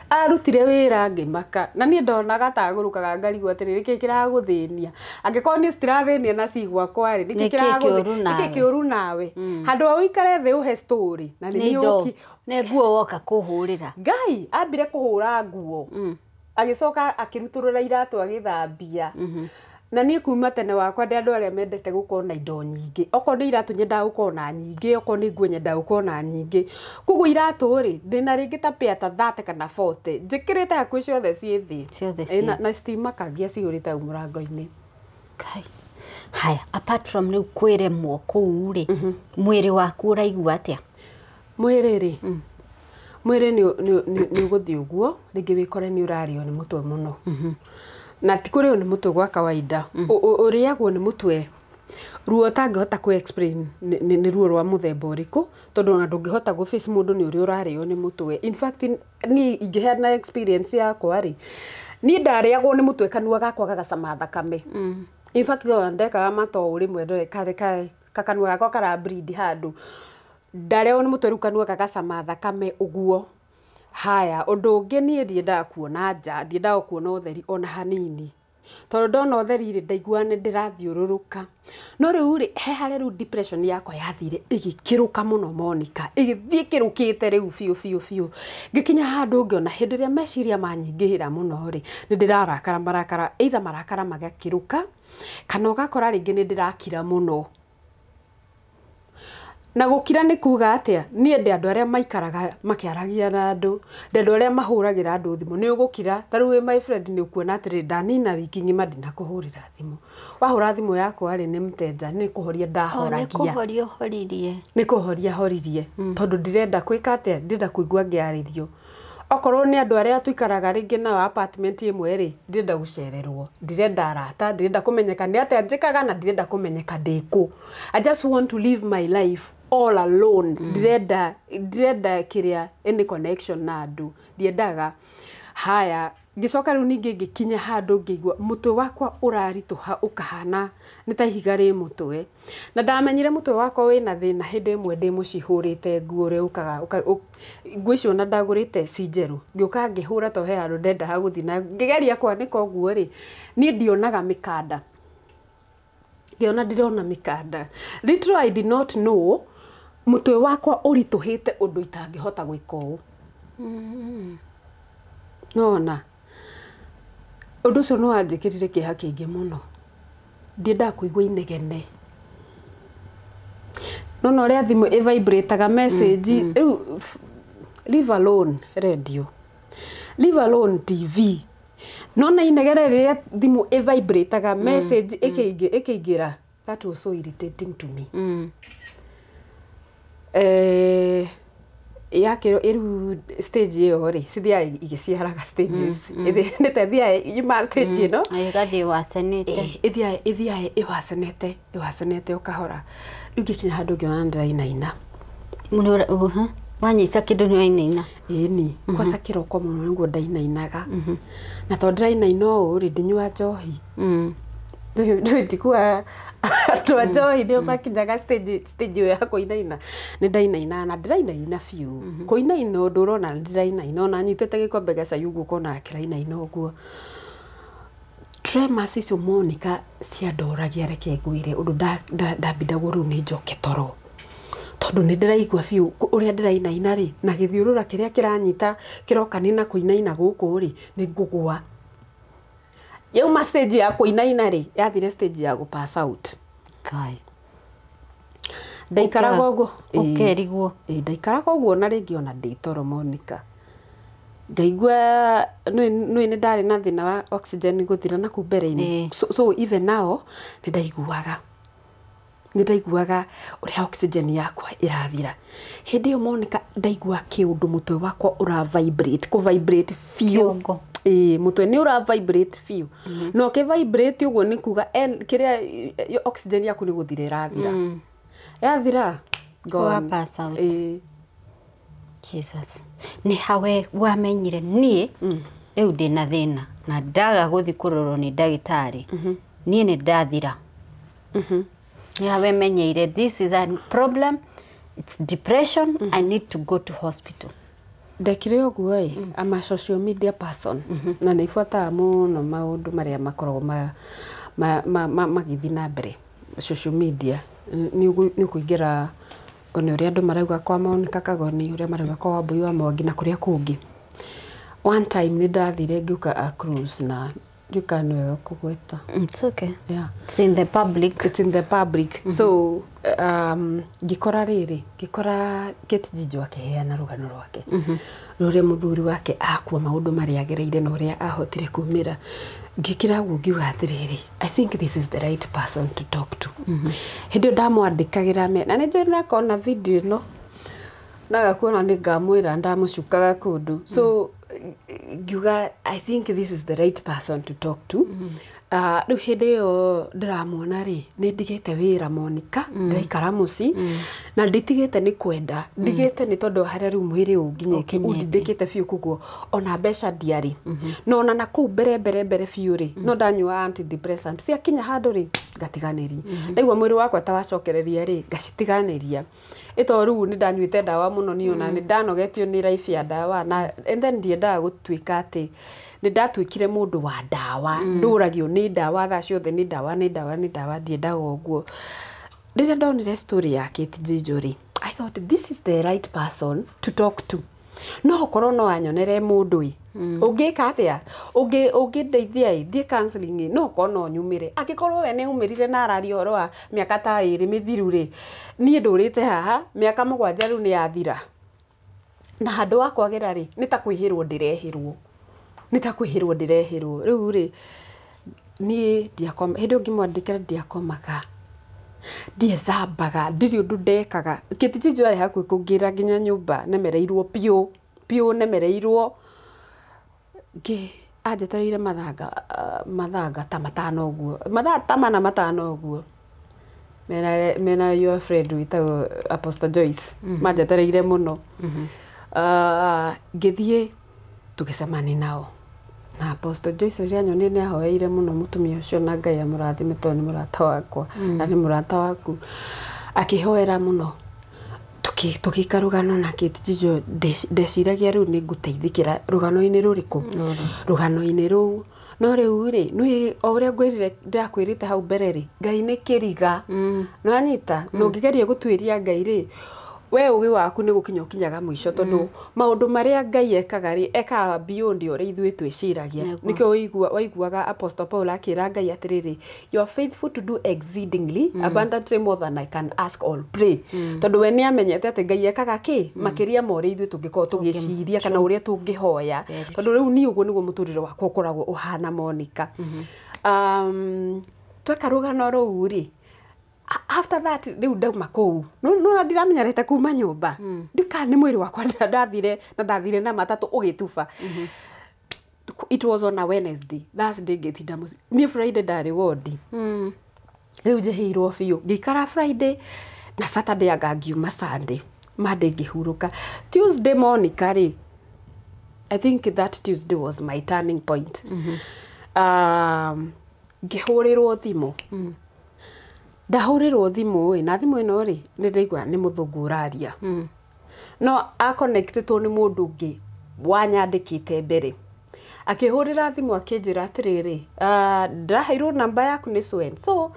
Arutire wĩra ngĩmaka. Na niĩ ndonaga ta agũrũkaga ngarigwo atĩrĩrĩ, nĩkĩĩ kĩragũthĩnia? Angĩkorwo niĩ citirathĩnia na ci gwakwa rĩ, nĩkĩĩ Nĩkĩĩ kĩũru nawe? Handũ ha ũikare thĩ ũhe story. Na nĩ indo, nĩ nguo woka kũhũrĩra. Ngai ambire kũhũra nguo. Agĩcoka akĩrutũrũra iratũ agĩthambia. Na niĩ kuma tene wakwa ndĩ andũ arĩa mendete gũkorwo na indo nyingĩ. Okorwo nĩ iratũ nyendaga gũkorwo na nyingĩ, okorwo nĩ nguo nyendaga gũkorwo na nyingĩ. Koguo iratũ rĩ, ndĩna rĩngĩ ta pair ta 30 kana 40. Njĩkĩrĩte hakuhĩ ciothe ciĩ thĩ. Ciothe ciĩ. Na citimakagia cihũrĩte hau mũrango-inĩ. Ngai. Haya, apart from rĩu kwĩremwo kũu rĩ, mwĩrĩ waku ũraigua atĩa? Mwĩrĩ rĩ, mwĩrĩ nĩ ũgũthiĩ ũguo, rĩngĩ wĩkore nĩ ũrarĩo nĩ mũtwe mũno. Na ti kũrĩo nĩ mũtwe gwa kawaida. Ũrĩagwo nĩ mũtwe. Ruo ũtangĩhota kũ explain nĩ ruo rwa mũthemba ũrĩkũ, tondũ ona ndũngĩhota gũ face mũndũ nĩ ũrĩa ũrarĩo nĩ mũtwe. In fact, niĩ ingĩheana experience yakwa rĩ, niĩ ndarĩagwo nĩ mũtwe kanua gakwa gagacama thakame. In fact, ona ndekaga mato rĩmwe ndore kakanua gakwa kara bleed handũ. Ndarĩagwo nĩ mũtwe rĩu kanua gagacama thakame ũguo. Haya, ũndũ ũngĩ niĩ ndiendaga kuona nja, ndiendaga kuona ũtheri ona hanini. Tondũ ndona ũtheri rĩ, ndaiguaga nĩ ndĩrathiũrũrũka. No rĩu rĩ, he harĩa rĩu depression yakwa yathire ĩgĩkĩrũka mũno Monica, ĩgĩthiĩ ĩkĩrũkĩte rĩu biũ biũ biũ. Ngĩkinya handũ ngĩona hĩndĩ ĩrĩa meciria manyingĩhĩra mũno rĩ, nĩ ndĩrarakara marakara, either marakara magakĩrũka, kana ũgakora rĩngĩ nĩ ndĩrakira mũno. Na gũkira nĩ kuga atĩa? Niĩ ndĩ andũ arĩa maikaraga makĩaragia na andũ, ndĩ andũ arĩa mahũragĩra andũ thimũ. Nĩ ũgũkira, ta rĩu wĩ my friend nĩ ũkuona atĩrĩrĩ, ndanina wiki ng'ima ndinakũhũrĩra thimũ. Wahũra thimũ yakwa rĩ, nĩ mteja, nĩ kũhoria ndahoragia. Nĩ kũhoria ũhoririe. Nĩ kũhoria horirie. Tondũ ndirenda gwĩka atĩa? Ndirenda kũigua ngĩarĩrio. Okorwo nĩ andũ arĩa tũikaraga rĩngĩ nao apartment ĩmwe rĩ, ndirenda gũcererwo, ndirenda arata, ndirenda kũmenyeka nĩ atĩa njĩkaga na ndirenda kũmenyeka ndĩ kũ. I just want to live my life all alone. Ndirenda kĩrĩa any connection na andũ, ndiendaga. Haya, ngĩcoka rĩu ningĩ ngĩkinya handũ ngĩigua mũtwe wakwa ũraritũha ũkahana nĩ ta ihiga rĩ mũtwe. Na ndamenyire mũtwe wakwa wĩna thĩna hĩndĩ ĩmwe ndĩ mũciĩ hũrĩte nguo ũrĩa ũkaga, nguo icio ona ndagũrĩte ci njerũ. Ngĩũka ngĩhũra to he handũ ndendaga gũthiĩ na ngĩgeria kwanĩka ũguo rĩ, niĩ ndionaga mĩkanda. Ngĩona ndirona mĩkanda. Little I did not know mũtwe wakwa ũritũhĩte ũndũ itangĩhota gwĩka ũũ. Nona ũndũ ũcio nĩ wanjĩkĩrire kĩeha kĩingĩ mũno. Ndiendaga kũigua inegene. Nona ũrĩa thimũ ĩvibrataga message, rĩu leave alone radio, leave alone TV. Nona inegene rĩrĩa thimũ ĩvibrataga message ĩkĩingĩra, that was so irritating to me. Yakĩrwo ĩrĩu stage ĩyo rĩ, cithiaga igĩciaraga stages. Nĩ ta ĩthiaga yuma stage ĩno. Ĩgathiĩ wacenete. Ĩthiaga ĩwacenete, ĩwacenete o kahora. Rĩu ngĩkinya handũ ngĩona nĩndĩrainaina. Wanyita kĩndũ nĩ wainaina? Ĩni, kwanza kĩroko mũno nĩguo ndainainaga. Na tondũ ndĩrainaina ũũ rĩ, ndinyua njohi. Ndikuga andũ a njohi nĩo makinyaga stage ĩyo ya kũinaina. Nĩ ndainaina na ndĩrainaina biũ. Kũinaina ũndũ ũrona ndĩrainaina, ona nyitĩte gĩkombe gĩa cai ũguo ũkona kĩrainaina ũguo. Tremors icio Monica ciandoragia reke ngwĩre ũndũ ndambindagwo rĩu nĩ njoke toro. Tondũ nĩ ndĩraigua biũ ũrĩa ndĩrainaina rĩ, na gĩthiũrũra kĩrĩa kĩranyita kĩroka nĩ na kũinaina gũkũ rĩ, nĩ ngũgũa. Yauma stage ya kũinaina rĩ, yathire stage ya gũ pass out. Ngai. Ndaikaraga ũguo. Ũkerigwo. Ĩĩ, ndaikaraga ũguo na rĩngĩ ona ndĩ toro Monica. Ngaigua nĩ nĩ ndarĩ na thĩna wa oxygen gũthira na kũu mbere-inĩ. So even now nĩ ndaiguaga. Nĩ ndaiguaga ũrĩa oxygen yakwa ĩrathira. Hĩndĩ ĩyo Monica ndaigua kĩũndũ mũtwe wakwa ũra vibrate, kũ vibrate biũ. Kĩongo. Ĩĩ, mũtwe nĩ ũra vibrate biũ. Na ũkĩ vibrate ũguo nĩ kuga kĩrĩa oxygen yaku nĩ gũthira ĩrathira. Yathira, gone. Wa pass out. Ĩĩ. Jesus. Nĩ hawe wamenyire niĩ rĩu ndĩna thĩna na ndaga gũthiĩ kũrorwo nĩ ndagĩtarĩ niĩ nĩ ndathira. Nĩ hawe menyeire this is a problem, it's depression, I need to go to hospital. Ndekire ũguo ĩ, I'm a social media person na nĩ ibuataga mũno maũndũ marĩa makoragwo magĩthiĩ na mbere social media. Nĩ ũkũingĩra one ũrĩa andũ marauga kwa Monica Kagoni, ũrĩa marauga kwa Wambui wa Mwangi na kũrĩa kũngĩ. One time nĩ ndathire ngĩũka a cruise na ndiũka nĩ wega kũgweta. It's okay. Yeah. It's in the public. It's in the public. So ngĩkora rĩrĩ, ngĩkora Kate Njijo akĩheana rũgano rwake rũrĩa mũthuri wake akua, maũndũ marĩa agereire na ũrĩa ahotire kumĩra. Ngĩkĩra ũguo ngiuga atĩrĩrĩ, I think this is the right person to talk to. Hĩndĩ ĩyo ndamwandĩkagĩra na nĩ njũĩ nakona video ĩno nagakuona nĩ ngamwĩra ndamũcukaga kũndũ. So ngiuga I think this is the right person to talk to. Rĩu hĩndĩ ĩyo ndĩramuona rĩ, nĩ ndigĩte wĩra Monica, ndĩraikara mũciĩ na nditigĩte nĩ kwenda, ndigĩte nĩ tondũ harĩa rĩu mwĩrĩ ũnginyĩtie, ũndindĩkĩte biũ, koguo ona mbeca ndiarĩ. No ona na kũu mbere mbere mbere biũ rĩ, no ndanyua antidepressant ciakinya handũ rĩ, ngatiganĩria. Ndaigua mwĩrĩ wakwa ta wacokereria rĩ, ngacitiganĩria. Ĩto rĩu nĩ ndanyuĩte ndawa mũno niĩ ona nĩ ndanogetio nĩ life ya ndawa na and then ndiendaga gũtuĩka atĩ nĩ ndatuĩkire mũndũ wa ndawa, ndũragio nĩ ndawa thaa ciothe, nĩ ndawa nĩ ndawa nĩ ndawa, ndiendaga ũguo. Rĩrĩa ndonire story ya Kate Njijo rĩ, I thought this is the right person to talk to. No ũkorwo no anyonere mũndũ ĩ, ũngĩka atĩa, ũngĩndeithia ĩ, thiĩ counseling ĩ, no ũkorwo no nyumĩre. Angĩkorwo we nĩ umĩrire na araria ũhoro wa mĩaka ta ĩrĩ mĩthiru rĩ, niĩ ndũrĩte haha mĩaka 7 rĩu nĩ yathira. Na handũ wa kwagĩra rĩ, nĩ ta kwĩhĩrwo ndĩrehĩrwo. Nĩ ta kwĩhĩrwo ndĩrehĩrwo. Rĩu rĩ, niĩ ndiakoma, hĩndĩ ĩyo ngĩmwandĩkĩra ndiakomaga. Ndiethambaga, ndirĩ ũndũ ndekaga. Kate Njijo arĩ hakuhĩ kũngĩra nginya nyũmba, nemereirwo biũ, biũ nemereirwo. Anjetereire mathanga ta 5 ũguo, mathaa ta 4 5 ũguo. Mena your friend wĩtagwo Apostle Joyce, manjetereire mũno. Ngĩthiĩ tũgĩcemania nao. Na Apostle Joyce rĩrĩa anyonire nĩ ahoeire mũno mũtumia ũcio na Ngai amũrathime tondũ nĩ mũrata wakwa na nĩ mũrata waku. Akĩhoera mũno. Tũgĩka rũgano na Kate Njijo, ndeciragia rĩu nĩ ngũteithĩkĩra rũgano-inĩ rũrĩkũ? Rũgano-inĩ rũu. No rĩu rĩ, nĩ o ũrĩa ngwĩrire, ndĩrakwĩrĩte hau mbere rĩ, Ngai nĩ kĩriga. Nĩwanyita? Na ũngĩgeria gũtuĩria Ngai rĩ, we ũgĩ waku nĩ gũkinya ũkinyaga mũico tondũ maũndũ marĩa Ngai ekaga rĩ, ekaga beyond ũrĩa ithuĩ twĩciragia. Nĩkĩo waiguaga Apostle Paul akĩra Ngai atĩrĩrĩ, you are faithful to do exceedingly abundantly more than I can ask or pray. Tondũ we nĩ amenyete atĩ Ngai ekaga kĩ makĩria ma ũrĩa ithuĩ tũngĩkorwo tũgĩciria kana ũrĩa tũngĩhoya. Tondũ rĩu niĩ ũguo nĩguo mũtũrĩre wakwa ũkoragwo ũhana Monica. Tweka rũgano rũu rĩ, after that rĩu ndauma kũu no ndiramenyerete kuma nyũmba, ndika nĩ mwĩrĩ wakwa ndathire na ndathire na matatũ ũgĩtuba. It was on a Wednesday, Thursday ngĩtinda mũciĩ, niĩ Friday ndarĩ wodi, rĩu njĩhĩirwo biũ, ngĩikara Friday na Saturday anga ngiuma Sunday, Monday ngĩhurũka. Tuesday Monica rĩ, I think that Tuesday was my turning point. Ngĩhũrĩrwo thimũ. Ndahũrĩrwo thimũ ĩ, na thimũ ĩno rĩ, nĩ ndaigua nĩ mũthũngũ ũraria. No aconnectĩtwo nĩ mũndũ ũngĩ wanyandĩkĩte mbere. Akĩhũrĩra thimũ akĩnjĩra atĩrĩrĩ, ndĩraheirwo namba yaku nĩ so and so,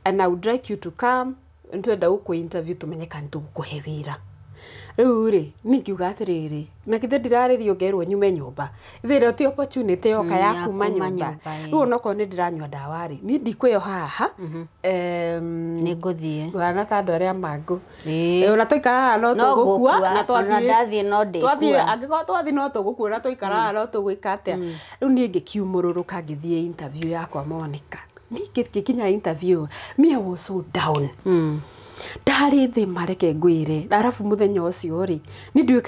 and I would like you to come, nĩtwenda gũkũ interview tũmenye kana nĩtũgũkũhe wĩra. Rĩu rĩ, niĩ ngiuga atĩrĩrĩ, na githĩ ndirarĩrio ngerwo nyume nyũmba, ithe ĩrĩa ti opportunity yoka ya ya kuma kuma nyũmba. Nyũmba, ĩĩ. Rĩu onokorwo nĩ ndĩranyua ndawa rĩ, niĩ ndikwĩyoha haha. Nĩ ngũthiĩ. Ngũhana ta andũ arĩa mangũ. Ĩĩ. Ona twaikara haha no No tũgũkua ngũkua, na ona twathiĩ ndathiĩ no twathiĩ ndĩkua. Angĩkorwo twathiĩ no tũgũkua, na twaikara haha no tũgwĩka atĩa. Rĩu niĩ ngĩkiumũrũrũka ngĩthiĩ interview yakwa, Monica. Niĩ ngĩkinya interview, me I was so down. Ndarĩ thĩ, mareke ngwĩre, arabu mũthenya ũcio rĩ, nĩ ndiũĩ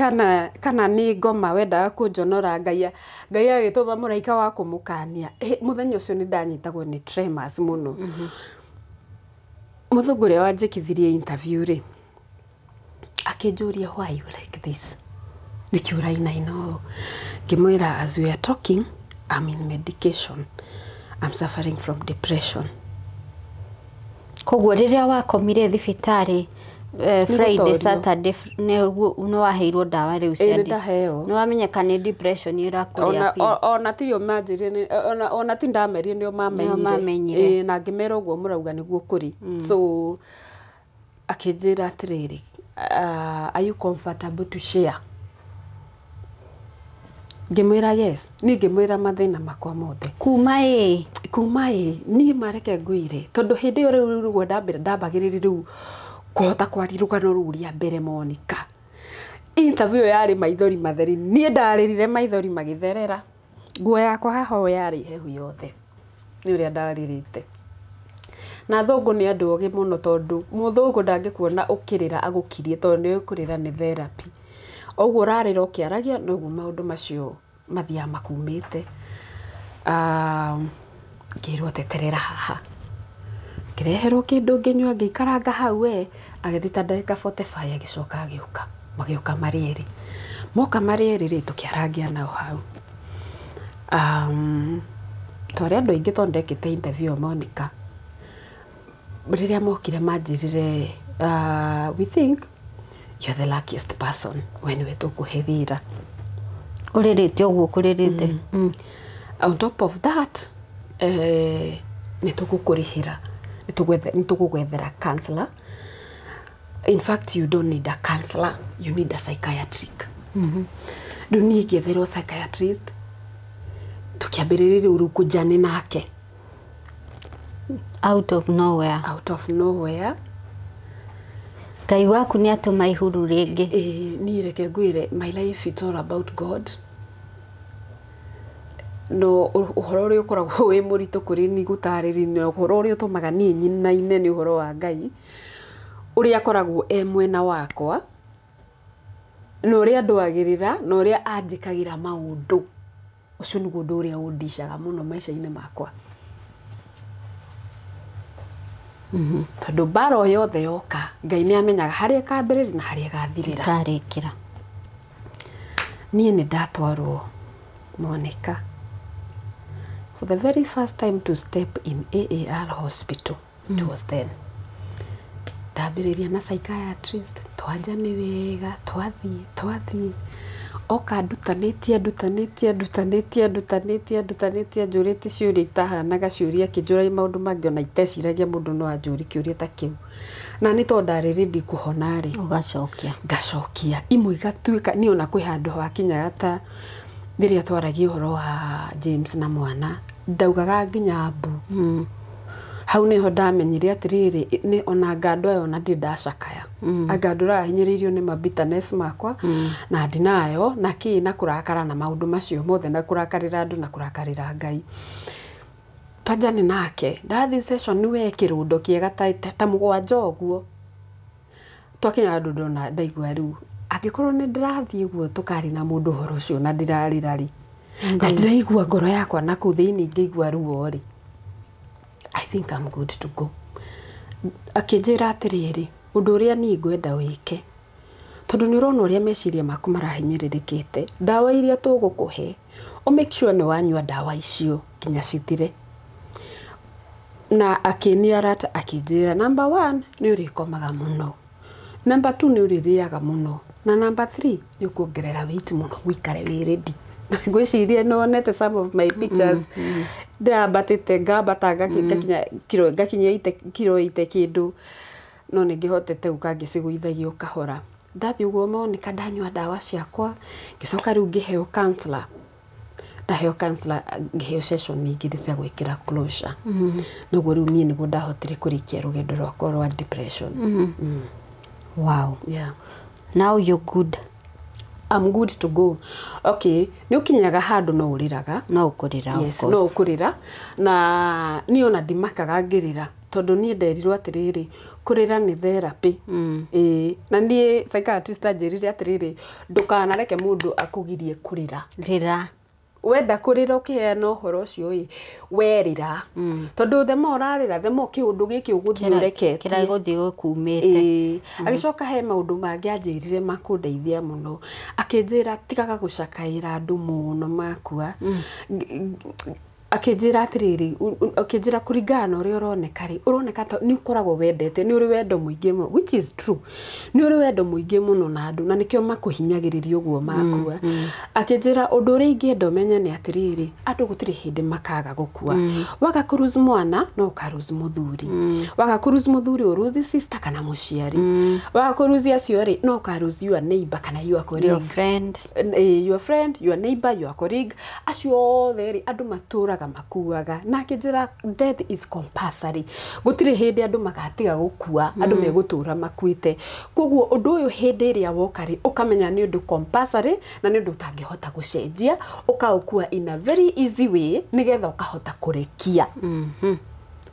kana nĩ ngoma wendaga kũnjonora, Ngai agĩtũma mũraika wa kũmũkania. Mũthenya ũcio nĩ ndanyitagwo nĩ tremors mũno. Mũthũngũ ũrĩa wanjĩkithirie interview rĩ, akĩnjũria, "Why you like this? Nĩkĩ ũrainaina ũũ?" Ngĩmwĩra, "As we are talking, I'm in medication. I'm suffering from depression." Koguo rĩrĩa wakomire thibitarĩ, Friday, Nĩgũtorio. Saturday, nĩ waheirwo ndawa rĩu Ĩĩ, cia nĩ ndaheo. Nĩ wamenyeka nĩ depression ĩrakũrĩa Ona biũ. ona tirio manjĩrire ona ti ndamerire, nĩo mamenyire. Mamenyire. Ĩĩ, na ngĩmera ũguo mũrauga nĩguo kũrĩ. So akĩnjĩra atĩrĩrĩ, "Are you comfortable to share?" Ngĩmwĩra yes. Niĩ ngĩmwĩra mathĩna makwa mothe. Kuma ĩ? Kuma ĩ, niĩ mareke ngwĩre, tondũ hĩndĩ ĩyo rĩu rĩu ndambĩra ndambagĩrĩria rĩu kũhota kwaria rũgano rũu rĩa mbere, Monica. Interview ĩyo yarĩ maithori matheri. Niĩ ndarĩrire maithori magĩtherera, nguo yakwa haha ũũ yarĩ hehu yothe nĩ ũrĩa ndarĩrĩte. Na athũngũ nĩ andũ ogĩ mũno, tondũ mũthũngũ ndangĩkuona ũkĩrĩra agũkirie, tondũ nĩ kũrĩra nĩ therapy. Ũguo ũrarĩra ũkĩaragia, noguo maũndũ macio mathiaga makumĩte. Ngĩrwo teterera haha, ngĩreherwo kĩndũ ngĩnyua, ngĩikaranga hau we. Agĩthiĩ ta ndagĩka 45, agĩcoka agĩũka, magĩũka marĩ erĩ. Moka marĩ erĩ rĩ, tũkĩarangia nao hau. Twarĩ andũ aingĩ tondũ ndekĩte interview ĩyo, Monica. Rĩrĩa mokire manjĩrire, "We think you're the luckiest person, we nĩwe tũkũhe wĩra." Ũrĩrĩte ũguo kũrĩrĩte. On top of that, nĩ tũgũkũrĩhĩra, nĩ tũgũgwethera counselor. In fact, you don't need a counselor, you need a psychiatric. Rĩu niĩ ngĩetherwo psychiatrist, tũkĩambĩrĩria rĩu kũnjani nake. Out of nowhere. Out of nowhere. Ngai waku nĩ atũma ihuru rĩngĩ. Ĩĩ, niĩ reke ngwĩre, my life, it's all about God. No ũhoro ũrĩa ũkoragwo wĩ mũritũ kũrĩ ni gũtarĩria na ũhoro ũrĩa ũtũmaga niĩ nyinaine nĩ ũhoro wa Ngai, ũrĩa akoragwo e mwena wakwa na ũrĩa ndwagĩrĩra na ũrĩa anjĩkagĩra maũndũ. Ũcio nĩguo ũndũ ũrĩa ũndicaga mũno maica-inĩ makwa, tondũ mbara o yothe yoka, Ngai nĩ amenyaga harĩa ĩkambĩrĩria na harĩa ĩgathirĩra. Karĩkĩra. Niĩ nĩ ndatwarwo, Monica, for the very first time to step in AAR hospital. It was then ndambĩrĩria na psychiatrist, twanjani wega, twathiĩ oka ndutanĩtie, ndutanĩtie, ndutanĩtie, ndutanĩtie, ndutanĩtie, njũrĩtie ciũria itahanaga ciũria, akĩnjũragia maũndũ mangĩ ona iteciragia mũndũ no anjũrie kĩũria ta kĩu. Na nĩ tondũ ndarĩ ready kũhona rĩ, Ũgacokia. Ngacokia imwe igatuĩka niĩ ona kwĩ handũ hakinyaga ta rĩrĩa twaragia ũhoro wa James na mwana, ndaugaga nginya mbu. Hau nĩho ndamenyire atĩrĩrĩ, nĩ ona anga andũ aya ona ndirĩ ndacakaya, anga andũ ũrahinyĩrĩirio nĩ ma bitterness makwa na ndinayo na kĩ na kũrakara na maũndũ macio mothe na kũrakarĩra andũ na kũrakarĩra Ngai. Twanjani nake, ndathiĩ session we kĩrũndo kĩega ta 7 ũguo, twakinya handũ ndona ndaigua rĩu angĩkorwo nĩ ndĩrathiĩ ũguo tũkari na mũndũ ũhoro ũcio na ndirarĩra rĩ, na ndĩraigua ngoro yakwa na kũu thĩinĩ ngĩigua ruo rĩ, I think I'm good to go. Akĩnjĩra atĩrĩrĩ, ũndũ ũrĩa niĩ ngwenda wĩke, tondũ nĩ ũrona ũrĩa meciria maku marahinyĩrĩrĩkĩte, ndawa iria tũgũkũhe, ũ make sure nĩ wanyua ndawa icio nginya cithire. Na akĩniarata akĩnjĩra, number one, nĩ ũrĩkomaga mũno, number two, nĩ ũrĩrĩaga mũno, na number three, nĩ ũkuongerera weight mũno ũikare wĩ ready. Na ngwĩciria nĩ wonete some of my pictures, ndĩrambatĩte ngambata ngakinya kiro, ngakinya ite kiro ite kĩndũ, no nĩ ngĩhotete gũka ngĩcigũithagia o kahora. Ndathiĩ ũguo Monica, ndanyua ndawa ciakwa, ngĩcoka rĩu ngĩheo counselor. Ndaheo counselor, ngĩheo session igĩrĩ cia gwĩkĩra closure. Noguo rĩu niĩ nĩguo ndahotire kũrĩkia rũgendo rwakwa rwa depression. Wow. Yeah. Now you're good. I'm good to go. Okay, nĩ ũkinyaga handũ no ũrĩraga. No ũkũrĩra, of Yes, course. no ũkũrĩra. Na niĩ ona ndimakaga ngĩrĩra, tondũ niĩ nderirwo atĩrĩrĩ, kũrĩra nĩ therapy. Ĩĩ, na niĩ psychiatrist anjĩrire atĩrĩrĩ, ndũkanareke mũndũ akũgirie kũrĩra. Rĩra. Wenda kũrĩra ũkĩheana ũhoro ũcio ĩ, werĩra, tondũ the more ũrarĩra, the more kĩũndũ gĩkĩ ũgũthiĩ ũreketie. Kĩrĩa gũthiĩ gũkumĩte. Ĩĩ. Agĩcoka he maũndũ mangĩ anjĩrire makũndeithia mũno. Akĩnjĩra tigaga gũcakaĩra andũ mũno makua. Akĩnjĩra atĩrĩrĩ, akĩnjĩra kũringana na ũrĩa ũroneka rĩ, ũroneka ta nĩ ũkoragwo wendete, nĩ ũrĩ wendo mũingĩ mũno, which is true, nĩ ũrĩ wendo mũingĩ mũno na andũ, na nĩkĩo makũhinyagĩrĩria ũguo makua. Akĩnjĩra ũndũ ũrĩa ingĩenda ũmenye nĩ atĩrĩrĩ, andũ gũtirĩ hĩndĩ makaga gũkua. Waga kũ mwana no ũka mũthuri, waga kũ mũthuri ũ sister kana mũciari, waga kũ acio rĩ, no ũka your neighbor kana your colleague. Your friend. Your friend, your neighbor, your colleague, acio othe rĩ, andũ matũraga makuaga. Na akĩnjĩra death is compulsory, gũtirĩ hĩndĩ andũ magatiga gũkua, andũ megũtũra makuĩte. Koguo ũndũ ũyũ hĩndĩ ĩrĩa woka rĩ, ũkamenya nĩ ũndũ compulsory na nĩ ũndũ ũtangĩhota gũcenjia, ũkaũkua in a very easy way nĩgetha ũkahota kũrekia.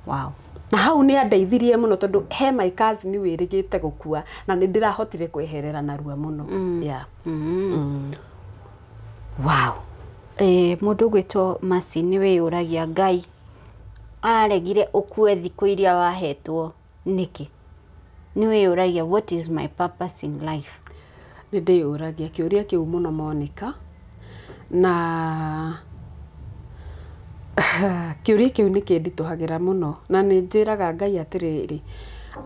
Wow. Na hau nĩ andeithirie mũno, tondũ he my cousin wĩrĩgĩte gũkua na nĩ ndĩrahotire kweherera narua mũno. Yeah. Wow. Mũndũ ũgwĩtwo Mercy, nĩ wĩyũragia Ngai aregire ũkue thikũ iria wahetwo nĩkĩ? Nĩ wĩyũragia, what is my purpose in life? Nĩ ndĩyũragia kĩũria kĩu mũno, Monica, na kĩũria kĩu nĩ kĩnditũhagĩra mũno, na nĩ njĩraga Ngai atĩrĩrĩ,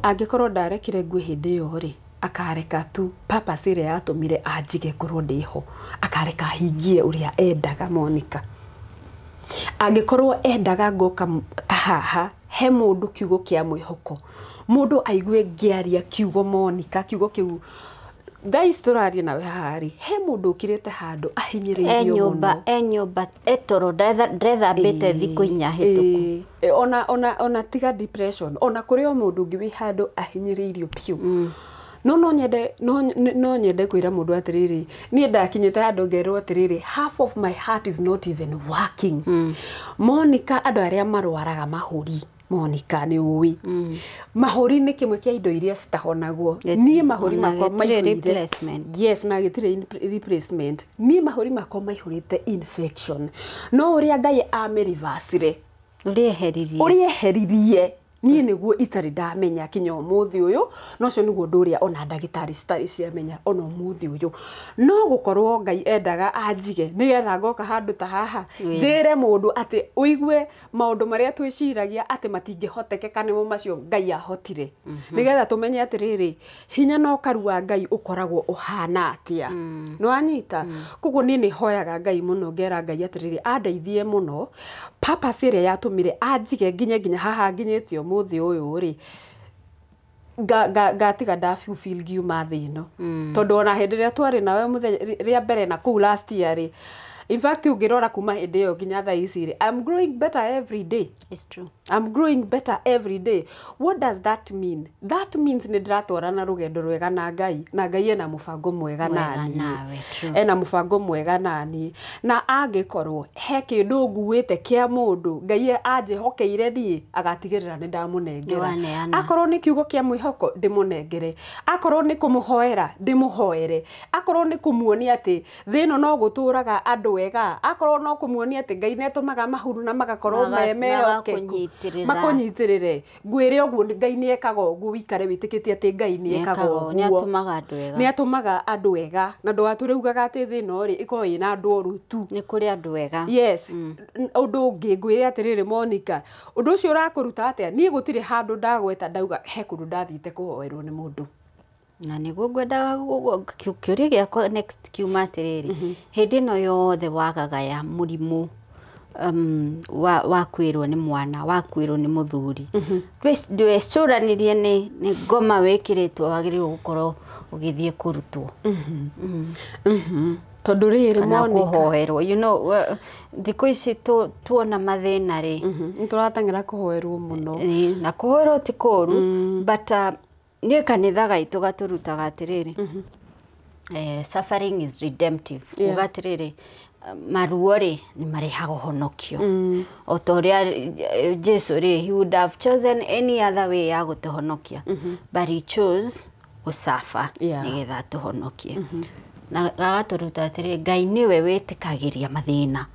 angĩkorwo ndarekire ngue hĩndĩ ĩyo rĩ, akareka tu purpose ĩrĩa yatũmire anjige ngorwo ndĩho, akareka hingie ũrĩa endaga. Monica, angĩkorwo endaga ngoka ta haha he mũndũ kiugo kĩa mwĩhoko, mũndũ aigue ngĩaria kiugo, Monica, kiugo kĩu thaa ici tũraria nawe haha rĩ, he mũndũ ũkirĩte handũ E ahinyĩrĩirio nyũmba mũno. E nyũmba etoro ndethambĩte thikũ 4 hĩtũku. Ĩĩ, ona tiga depression, ona kũrĩ o mũndũ ũngĩ wĩ handũ ahinyĩrĩirio biũ. No nyende kwĩra mũndũ atĩrĩrĩ, niĩ ndakinyĩte handũ ngerwo atĩrĩrĩ, half of my heart is not even working. Monica, andũ arĩa marwaraga mahũri, Monica, nĩ ũĩ mahũri nĩ kĩmwe kĩa indo iria citahonagwo. Niĩ mahũri ona makwa gĩtirĩ maihũire replacement. Yes, na gĩtirĩ replacement. Niĩ mahũri makwa maihũrĩte infection, no ũrĩa Ngai amĩrivacire, ũrĩa eheririe, ũrĩa eheririe, niĩ nĩguo itarĩ ndamenya kinya ũmũthĩ ũyũ. No ũcio nĩguo ũndũ ũrĩa ona ndagĩtarĩ citarĩ ciamenya ona ũmũthĩ ũyũ. No gũkorwo Ngai endaga anjige nĩgetha ngoka handũ ta haha, njĩre mũndũ atĩ ũigue maũndũ marĩa twĩciragia atĩ matingĩhotekeka nĩmo macio Ngai ahotire, nĩgetha tũmenye atĩrĩrĩ, hinya na ũkaru wa Ngai ũkoragwo ũhana atĩa. Nĩ wanyita? Koguo niĩ nĩ hoyaga Ngai mũno, ngera Ngai atĩrĩrĩ, andeithie mũno, purpose ĩrĩa yatũmire anjige nginye nginya haha nginyĩte ũmũthĩ ũyũ rĩ, ngatiga nda fulfill ngiuma thĩ ĩno. Tondũ ona hĩndĩ ĩrĩa twarĩ nawe mũthenya rĩa mbere na kũu last year rĩ, in fact ũngĩrora kuma hĩndĩ ĩyo nginya thaa ici rĩ, I'm growing better every day. It's true. I'm growing better every day. What does that mean? That means nĩ ndĩratwarana rũgendo rwega na Ngai, na Ngai ena mũbango mwega Mwega naniĩ. Nawe, true. Ena mũbango mwega naniĩ. Na angĩkorwo he kĩndũ nguĩte kĩa mũndũ Ngai anjĩhokeire niĩ, agatigĩrĩra nĩ ndamũnengera. Nĩwaneana. Akorwo nĩ kiugo kĩa mwĩhoko, ndĩmũnengere. Akorwo nĩ kũmũhoera, ndĩmũhoere. Akorwo nĩ kũmuonia atĩ thĩ ĩno no gũtũraga andũ ega, akorwo no kũmuonia atĩ Ngai nĩatũmaga mahuru na magakorwo me mehokeku, magakũnyitĩrĩra. Makũnyitĩrĩre, ngwĩre ũguo, Ngai nĩ ekaga ũguo, wĩikare wĩtĩkĩtie atĩ Ngai nĩ ekaga Nĩekaga, ũguo. Nĩatũmaga andũ ega. Nĩ atũmaga andũ ega, na ndũgatũre ugaga atĩ thĩ ĩno rĩ ĩkorwo ĩna andũ oru tu. Nĩ kũrĩ andũ ega. Yes. Ũndũ ũngĩ ngwĩre atĩrĩrĩ, Monica, ũndũ ũcio ũrakũruta atĩa? Niĩ gũtirĩ handũ ndagweta ndauga he kũndũ ndathiĩte kũhoerwo nĩ mũndũ. Na nĩguo ngwendaga kĩũria gĩakwa next kiuma atĩrĩrĩ, hĩndĩ ĩno yothe wagagaya mũrimũ, Wakuĩrwo nĩ mwana, wakuĩrwo nĩ mũthuri, ndwecũranirie nĩ ngoma wĩkĩrĩtwo wagĩrĩirwo gũkorwo ũgĩthiĩ kũrutwo? Tondũ rĩrĩ, kana Monica, kũhoerwo, thikũ ici tuona mathĩna rĩ, Nĩ tũrateng'era kũhoerwo mũno. Ĩĩ, na kũhoerwo ti kũru, but niĩ kanitha gaitũ gatũrutaga atĩrĩrĩ, suffering is redemptive. Kuga atĩrĩrĩ, maruo rĩ nĩ marehaga ũhonokio, o ta ũrĩa Jesu rĩ, he would have chosen any other way ya gũtũhonokia, but he chose gũcaba nĩgetha atũhonokie. Na gagatũruta atĩrĩrĩ, Ngai nĩwe wĩtĩkagĩria mathĩna,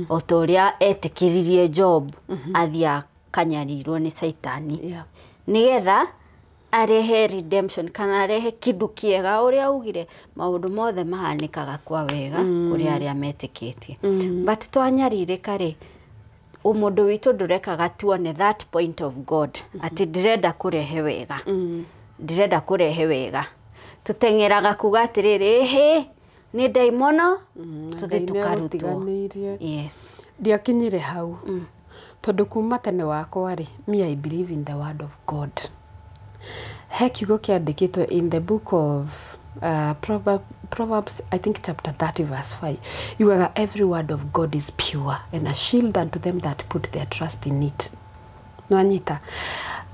o ta ũrĩa etĩkĩririe Job athiĩ akanyarirwo nĩ Caitani nĩgetha arehe redemption kana arehe kĩndũ kĩega. Ũrĩa augire, maũndũ mothe mahanĩkaga kwa wega kũrĩ arĩa metĩkĩtie. But twanyarirĩka rĩ, ũmũndũ witũ ndũrekaga tuone that point of God, atĩ ndĩrenda kũrehe wega, ndĩrenda kũrehe wega. Tũteng'eraga kuga atĩrĩrĩ, ĩhĩ, nĩ ndaimono, tũthiĩ Ngai nĩ tũkarutwo. agũtiganĩirie. Yes. Ndiakinyire hau tondũ kuma tene wakwa rĩ, me, I believe in the word of God. He kiugo kĩandĩkĩtwo in the book of Proverbs, I think chapter 30 verse 5, yugaga, "Every word of God is pure and a shield unto them that put their trust in it." Nwanyita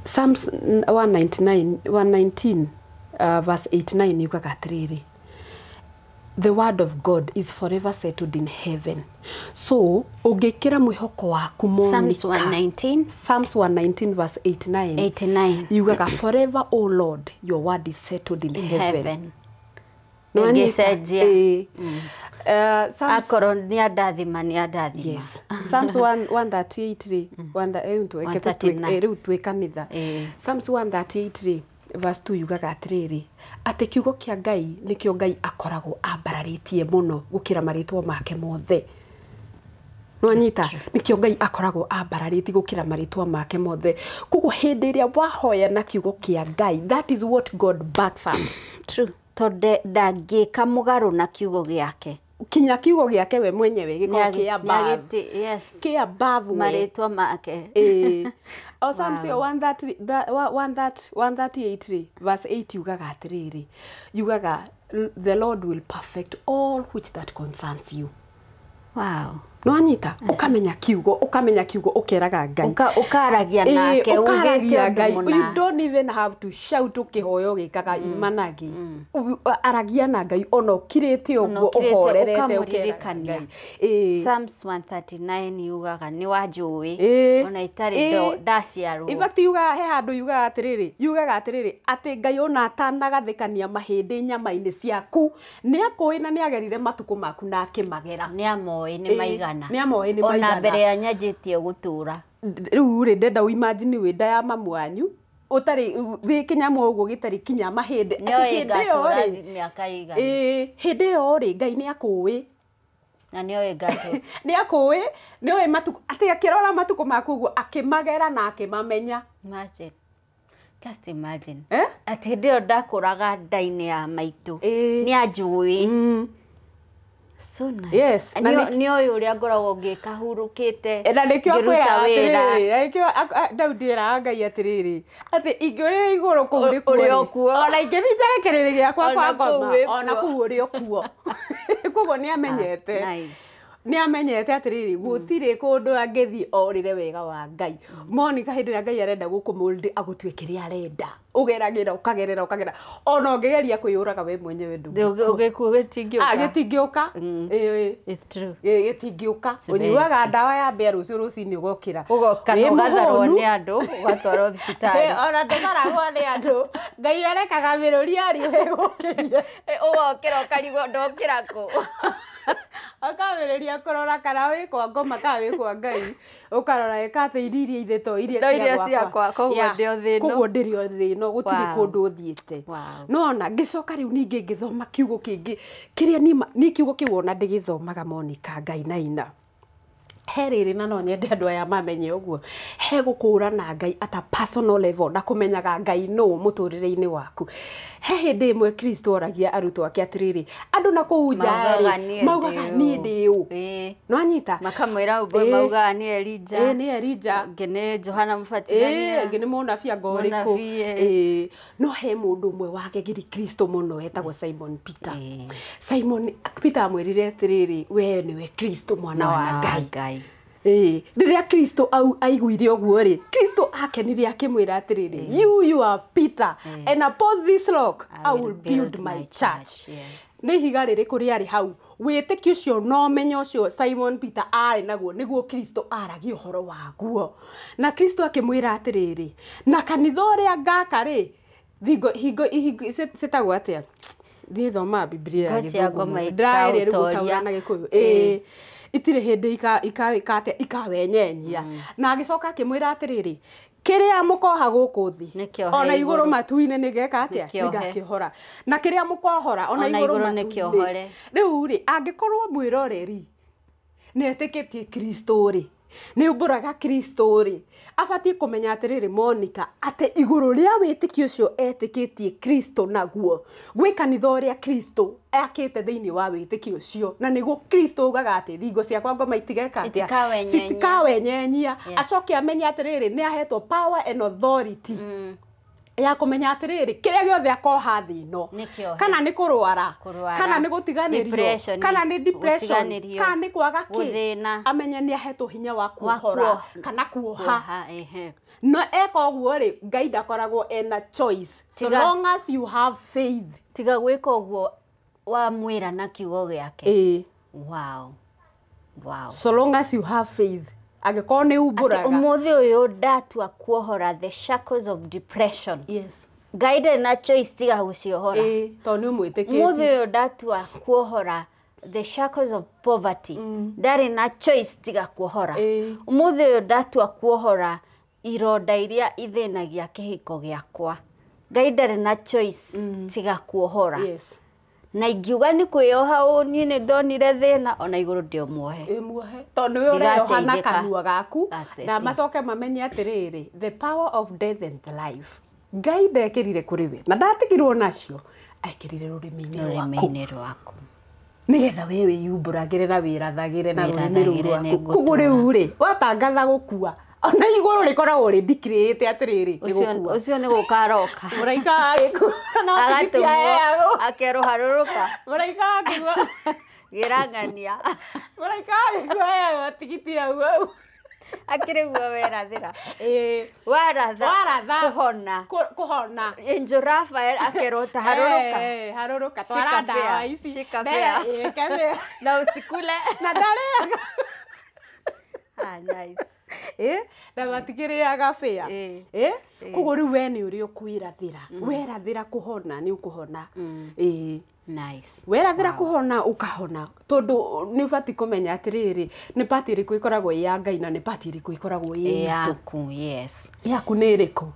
Psalms 199 119 verse 89 yugaga atĩrĩrĩ, "The word of God is forever settled in heaven." So ũngĩkĩra mwĩhoko waku, Psalms Monica, 119 Psalms 119 verse 89 89 yugaga, "Forever, O Lord, your word is settled in in heaven." heaven. Nĩwanyita? Ĩngĩcenjia. Ĩĩ. Psalms Akorwo nĩ andathima, nĩ andathima. Yes, Psalms 1 138 rĩ, 139. Rĩu twĩ kanitha. Ĩĩ. Psalms 138 rĩ, verse 2 yugaga atĩrĩrĩ, atĩ kiugo kĩa Ngai nĩkĩo Ngai akoragwo ambararĩtie mũno gũkĩra marĩtwa make mothe. Nwanyita? Nĩkĩo Ngai akoragwo ambararĩtie gũkĩra marĩtwa make mothe. Koguo hĩndĩ ĩrĩa wahoya na kiugo kĩa Ngai, that is what God backs up. True, tondũ ndangĩka mũgarũ na kiugo gĩake. Kinya kiugo gĩake we mwenyewe gĩkorwo kĩ above. Yes. Kĩ above we. Marĩtwa make. Ĩĩ. O Psalms ĩyo 130 138 rĩ, verse 8 yugaga atĩrĩrĩ, yugaga, "The Lord will perfect all which that concerns you." Nĩwanyita? Ũkamenya kiugo, ũkamenya kiugo, ũkeraga Ngai. Ũkaragia Ĩĩ, nake ugĩte ũkaragia ũndũ Ngai. You mũna. don't even have to shout ũkĩhoya ũgĩkaga imanagi. Aragia na Ngai ona ũkirĩte Ona ũguo, ũkirĩte, ũhorerete, ũkeraga ũkamũririkania. Ngai. Ĩĩ. Psalms 139 yugaga nĩ wanjũĩ ona itarĩ ndaciarwo. In fact, yugaga he handũ yugaga atĩrĩrĩ, yugaga atĩrĩrĩ, atĩ Ngai ona atanagathĩkania mahĩndĩ nyama-inĩ ciaku nĩ akũĩ, na nĩ agerire matukũ maku na akĩmagera. Nĩ amoĩ nĩ Ĩĩ, maigana. nĩ amoĩ nĩ Ona maigana. mbere ya nyanjĩtie gũtũra. Rĩu rĩ, ndenda ũimagine wĩ nda ya mamu wanyu, ũtarĩ wĩ kĩnyamũ ũguo gĩtarĩ kinya mahĩndĩ, atĩ Nĩoĩ hĩndĩ ĩyo ngatũra rĩ, mĩaka igana. Ĩĩ, hĩndĩ ĩyo rĩ, Ngai nĩ akũĩ. Na nĩoĩ ngatũra. Nĩ akũĩ, nĩ oĩ matukũ, atĩ akĩrora matukũ maku ũguo akĩmagera na akĩmamenya. Imagine. Just imagine. Eh? Atĩ hĩndĩ ĩyo ndakũraga nda-inĩ ya maitũ. Ĩĩ. Nĩ anjũĩ. So nice. Yes, na Nĩoĩ ũrĩa ngoragwo ngĩka hurũkĩte. Na nĩkĩo ngĩruta akwĩraga wĩra. atĩrĩrĩ, na nĩkĩo Daudi eraga Ngai atĩrĩrĩ, atĩ ingĩũrĩra igũrũ kũu nĩkuo Ũrĩ rĩ, o kuo. Ona ingĩthiĩ njare kĩrĩrĩ gĩakwa Ona kwa kũu ngoma, wĩ ona kuo. kũu ũrĩ o kuo. Koguo nĩ amenyete. Ah, nice. Nĩ amenyete atĩrĩrĩ, gũtirĩ kũndũ angĩthiĩ orĩre wega wa Ngai. Monica, hĩndĩ ĩrĩa Ngai arenda gũkũmũld agũtue kĩrĩa arenda, ũgeragĩra, ũkagerera, ũkagerera, ona ũngĩgeria kwĩyũraga we mwenyewe ndũngĩkua. Ũgĩkua gĩtingĩũka. Ah, gĩtingĩũka. Ĩĩ. It's true. Ĩĩ, gĩtingĩũka. It's very Ũnyuaga ndawa ya mbĩa, rũciũ rũcinĩ ũgokĩra Ũgoka na wĩ ũgatharwo mũhũnu. nĩ andũ, ũgatwarwo thibitarĩ. Ona ndũtharagwo nĩ andũ, Ngai arekaga mĩrũri ariũ ĩgũkĩria. Ũgokĩra ũkarigwo ndokĩra kũ. Ũkambĩrĩria kũrora kana wĩ kwa ngoma kana wĩ kwa Ngai, ũkarora ĩka atĩ irio iria ithe to iria To iria cia ciakwa, koguo Yeah, ndĩ o thĩ ĩno. koguo ndĩrĩ o thĩ ĩno, gũtirĩ kũndũ ũthiĩte. Nona ngĩcoka rĩu ningĩ ngĩthoma kiugo kĩngĩ kĩrĩa nima niĩ kiugo kĩu ona ndĩgĩthomaga, Monica, Ngai na ina He rĩrĩ na no nyende andũ aya mamenye ũguo, he gũkũũrana Ngai at a personal level na kũmenyaga Ngai nũ mũtũrĩre-inĩ waku. He hĩndĩ ĩmwe Kristo oragia arutwo ake atĩrĩrĩ, andũ na kũu nja rĩ maugaga niĩ ndĩ ũ? Nĩwanyita? Makamwĩra maugaga nĩ Elija. Nĩ Elija. Ũngĩ nĩ Johana Mũbatithania. Ũngĩ nĩ mũnabii anga ũrĩkũ. No he mũndũ ũmwe wagegire Kristo mũno etagwo Simon Peter. Simon Peter amwĩrire atĩrĩrĩ, we nĩwe Kristo mwana wa Ngai. Rĩrĩa Kristo aiguire ũguo rĩ, Kristo akenire akĩmwĩra atĩrĩrĩ, you are Peter, and upon this rock I will build my church. Nĩ ihiga rĩrĩkũ rĩarĩ hau? Wĩtĩkio ũcio na ũmenyo ũcio Simon Peter arĩ naguo nĩguo Kristo aragia ũhoro waguo. Na Kristo akĩmwĩra atĩrĩrĩ, na kanitha ũrĩa ngaka rĩ, thingo hingo citagwo atĩa? Niĩ thomaga Bibilia ya Gĩthũngũ. Ndĩrageria rĩu gũtaũra na Gĩkũyũ. Itirĩ hĩndĩ ikawenyenyia. Na agĩcoka akĩmwĩra atĩrĩrĩ, kĩrĩa mũkoha gũkũ thĩ ona igũrũ matu-inĩ nĩgeka atĩa? Nĩgakĩohora. Na kĩrĩa mũkohora ona igũrũ matu-inĩ. Rĩu rĩ, angĩkorwo mwĩroreri nĩetĩkĩtie Kristo rĩ, nĩumbũraga Kristo rĩ, abatiĩ kũmenya atĩrĩrĩ Monica, atĩ igũrũ rĩa wĩtĩkio ũcio etĩkĩtie Kristo naguo, gwĩ kanitha ũrĩa Kristo akĩte thĩinĩ wa wĩtĩkio ũcio, na nĩguo Kristo ugaga atĩ thingo ciakwa ngoma itigeka atĩa? Citikawenyenyia. Acoke amenye atĩrĩrĩ, nĩ ahetwo power and authority ya kũmenya atĩrĩrĩ, kĩrĩa gĩothe akoha thĩ ĩno, kana nĩ kũrwara, kana nĩ gũtiganĩrio, kana nĩ depression, kana nĩ kwaga kĩ, amenye nĩ ahetwo hinya wa kuohora kana kuoha. No eka ũguo rĩ, Ngai ndakoragwo ena choice, so long as you have faith. Tiga gwĩka ũguo wamwĩra na kiugo gĩake. Wow. Wow. So long as you have faith. Angĩkorwo nĩ umbũraga. Ũmũthĩ ũyũ ndatua kuohora the shackles of depression. Yes. Ngai ndarĩ na choice tiga gũciohora. Tondũ nĩ ũmwĩtĩkĩtie. Ũmũthĩ ũyũ ndatua kuohora the shackles of poverty. Ndarĩ na choice tiga kuohora. Ũmũthĩ ũyũ ndatua kuohora ironda iria ithĩnagia kĩhiko gĩakwa. Ngai ndarĩ na choice tiga kuohora. Yes. Na ingiuga nĩ kwĩyoha ũũ niĩ nĩ ndonire thĩna ona igũrũ ndĩ muohe. Ĩ muohe. Tondũ nĩwe ũreyoha na kanua gaku na macoke mamenye atĩrĩrĩ, the power of death and life. Ngai ndekĩrire kũrĩ we na ndatigirwo nacio, ekĩrire rũrĩmĩ-inĩ rwaku. Nĩgetha we wĩyumbũragĩre na wĩrathagĩre na rũrĩmĩ rũu rwaku. Koguo rĩu rĩ, watangatha gũkua ona igũrũ rĩkoragwo rĩndikirĩte atĩrĩrĩ, ũcio nĩ gũka aroka. Mũraika wa gĩkuũ no tigiti aheagwo. Akerwo harũrũka. Mũraika wa gĩkuũ gĩrang'ania. Mũraika wa gĩkuũ aheagwo tigiti hau hau. Akĩrĩ guo werathĩra. Waratha kũhona. Kũhona. Angel Raphael akerwo ta harũrũka. Harũrũka, twara ndawa ici. Shika fare. Na usikule. Na ndarĩaga. Ah, nice. Na matikĩrĩaga bĩa. Koguo rĩu we nĩ ũrĩa ũkwĩrathĩra. Werathĩra kũhona nĩ ũkũhona. Nice. Werathĩra kũhona ũkahona. Tondũ nĩ ũbatiĩ kũmenya atĩrĩrĩ, nĩ pati ĩrĩkũ ĩkoragwo ĩ ya Ngai na nĩ pati ĩrĩkũ ĩkoragwo ĩ yaku. Yes. Yaku nĩ ĩrĩkũ?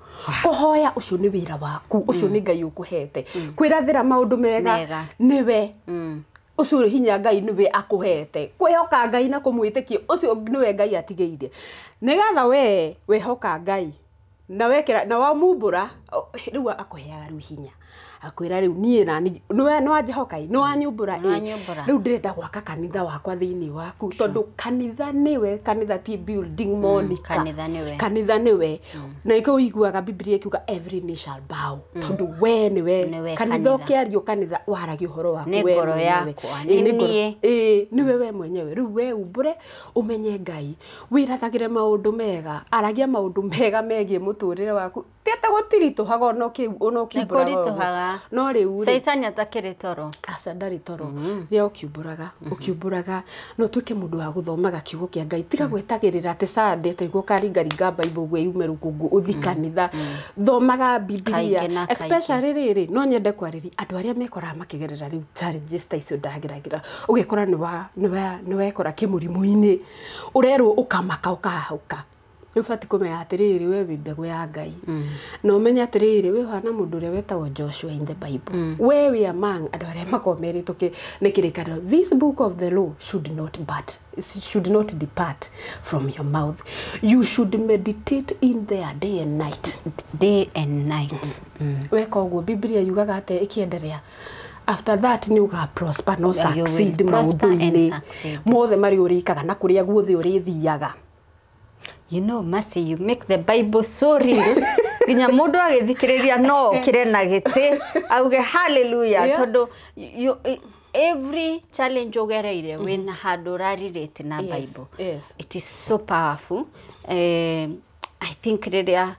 Kũhoya ũcio nĩ wĩra waku, ũcio nĩ Ngai ũkũhete. Kwĩrathĩra maũndũ mega nĩwe. Ũcio hinya Ngai nĩwe akũhete. Kwĩhoka Ngai na kũmwĩtĩkia ũcio nĩwe Ngai atigĩire. Nĩgetha we wehoka Ngai na wekĩra na wamumbũra rĩu akũheaga rĩu hinya. Akwĩra rĩu niĩ na nĩwe nĩwanjĩhoka nĩwanyumbũra rĩu ndĩrenda gwaka kanitha wakwa thĩinĩ waku tondũ kanitha nĩwe, kanitha ti building Monica. Kanitha nĩwe. Kanitha nĩwe. Na nĩkĩo ũiguaga Bibilia ĩkiuga every knee shall bow tondũ we nĩwe kanitha. Ũkĩario kanitha waragia ũhoro waku we ngoro yakwa nĩ niĩ. Nĩwe we mwenyewe. Rĩu we umbũre ũmenye Ngai, wĩrathagĩre maũndũ mega, aragia maũndũ mega megiĩ mũtũrĩre waku. Ti atĩ gũtiritũhaga ona ũkiumbũraga. No rĩu rĩ, Caitani atakĩrĩ toro. Aca ndarĩ toro. Rĩrĩa ũkiumbũraga, ũkiumbũraga no ũtuĩke mũndũ wa gũthomaga kiugo kĩa Ngai. Tiga gwetagĩrĩra atĩ Sunday atĩ nĩguo ũkaringaringa Bible ũguo yume rũkũngũ ũthiĩ kanitha. Thomaga Bibilia. Especially rĩrĩ, no nyende kwarĩria andũ arĩa mekoraga makĩgerera rĩu challenges ta icio ndageragĩra. Ũgekora nĩ wekora kĩmũrimũ-inĩ, ũrerwo ũkamaka ũkahahũka. Nĩ ũbatiĩ kũmenya atĩrĩrĩ, we wĩ mbegũ ya Ngai, na ũmenye atĩrĩrĩ, we ũhana mũndũ ũrĩa wetagwo Joshua in the Bible. We wĩ among andũ arĩa makoragwo merĩtwo nĩ kĩrĩkanĩro, "This book of the law should not depart from your mouth. You should meditate in there day and night." Day and night. Weka ũguo, Biblia yugaga atĩ ĩkĩenderea after that nĩ ũga prosper no Yeah, you will succeed prosper and maũndũ-inĩ succeed. mothe marĩa ũrĩkaga na kũrĩa guothe ũrĩthiaga. You know, Mercy, you make the Bible so real nginya mũndũ agĩthikĩrĩria no okĩre na gĩtĩ auge hallelujah. Tondũ every challenge ũgereire, wĩna handũ ũrarelate na Bible. It is so powerful. I think rĩrĩa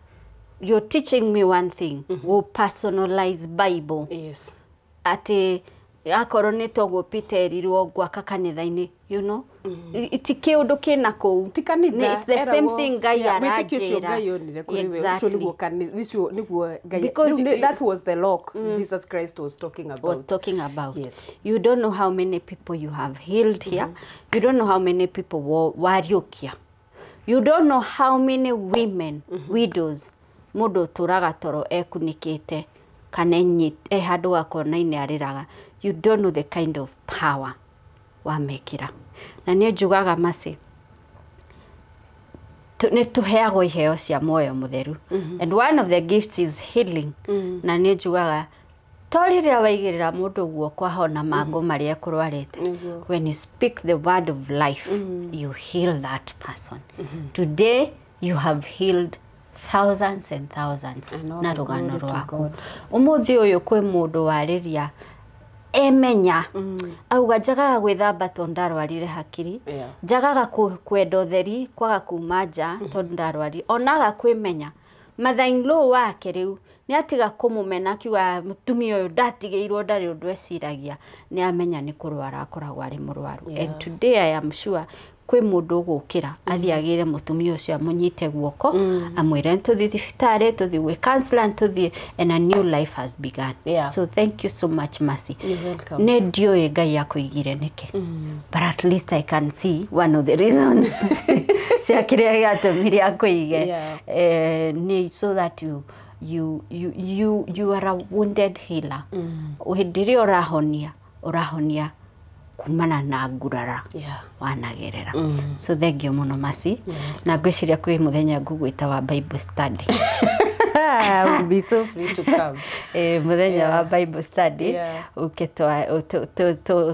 you're teaching me one thing, go personalize Bible. Atĩ akorwo nĩ toguo Peter erirwo, "Ngwaka kanitha-inĩ," ti kĩũndũ kĩna kũu. Ti kanitha. It's the same eragwo- thing Ngai Yeah, wĩtĩkio ũcio aranjĩra. Ngai onire kũrĩ we, ũcio nĩguo ũcio nĩguo Ngai Because rĩu that was the lock Jesus Christ was talking about. Was talking about. You don't know how many people you have healed here. You don't know how many people wariũkia. You don't know how many women, widows, mũndũ ũtũraga toro ekunĩkĩte kana e handũ gakona-inĩ arĩraga. You don't know the kind of power wamekĩra. Na niĩ njugaga, Mercy, nĩ tũheagwo iheo cia muoyo mũtheru, and one of the gifts is healing. Na niĩ njugaga to rĩrĩa waigĩrĩra mũndũ guoko ahona mangũ marĩa ekũrwarĩte. When you speak the word of life, you heal that person. Today you have healed thousands and thousands And all na the rũgano glory to rwaku. God. Ũmũthĩ ũyũ kwĩ mũndũ warĩria emenya auga, "Njagaga gwĩthamba tondũ ndarwarire hakiri." "Njagaga kwenda ũtheri, kwaga kuma nja tondũ ndarwarire." Onaga kwĩmenya mother-in-law wake rĩu nĩ atiga kũmũmena, akiuga mũtumia ũyũ ndatigĩirwo, ndarĩ ũndũ eciragia. Nĩ amenya nĩ kũrwara akoragwo arĩ mũrwaru. And today I am sure kwĩ mũndũ ũgũkĩra athiĩ agĩre mũtumia ũcio, amũnyite guoko, amwĩre, "Tũthiĩ thibitarĩ, tũthiĩ gwĩ counselor, tũthiĩ," and a new life has begun. So thank you so much, Mercy. You're welcome. Nĩ ndiũĩ Ngai akũigire nĩkĩ, but at least I can see one of the reasons cia kĩrĩa gĩatũmire akũige. Nĩ so that you are a wounded healer. Hĩndĩ ĩrĩa ũrahonia, ũrahonia kumana na ngurara wanagerera. So thank you mũno, Mercy, na ngwĩciria kwĩ mũthenya ngũgwĩta wa Bible study. I will be so free to come. Mũthenya wa Bible study, ũke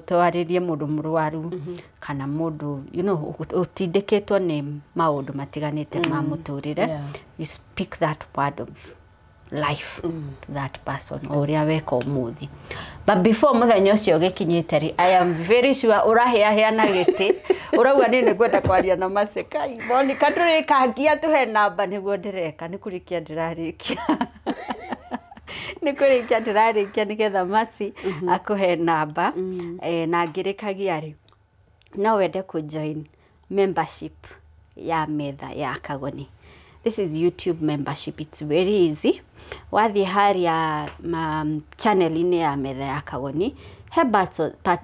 twarĩrie mũndũ mũrwaru kana mũndũ ũtindĩkĩtwo nĩ maũndũ matiganĩte ma mũtũrĩre. You speak that word of life to that person o ũrĩa weka ũmũthĩ. But before mũthenya ũcio ũgĩkinyĩte rĩ, I am very sure ũrahĩahĩa na gĩtĩ, ũrauga, "Niĩ nĩngwenda kwaria na Mercy." Kai Monica, ndũrĩkangia tũhe namba. Nĩguo ndĩreka, nĩ kũrĩkia ndĩrarĩkia, nĩ kũrĩkia ndĩrarĩkia nĩgetha Mercy akũhe namba. Na ngĩrĩkagia rĩ, no wende kũ join membership ya Metha ya Kagoni. This is YouTube membership. It's very easy. Wathiĩ harĩa channel-inĩ ya Metha ya Kagoni, he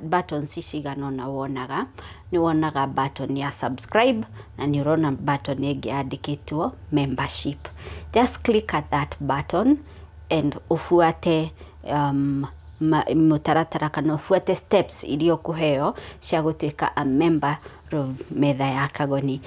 buttons cigana ũna wonaga. Nĩ wonaga button ya subscribe na nĩ ũrona button ĩngĩ yandĩkĩtwo membership. Just click at that button and ũbuate mũtaratara kana ũbuate steps iria ũkũheo cia gũtuĩka a member of Metha ya Kagoni.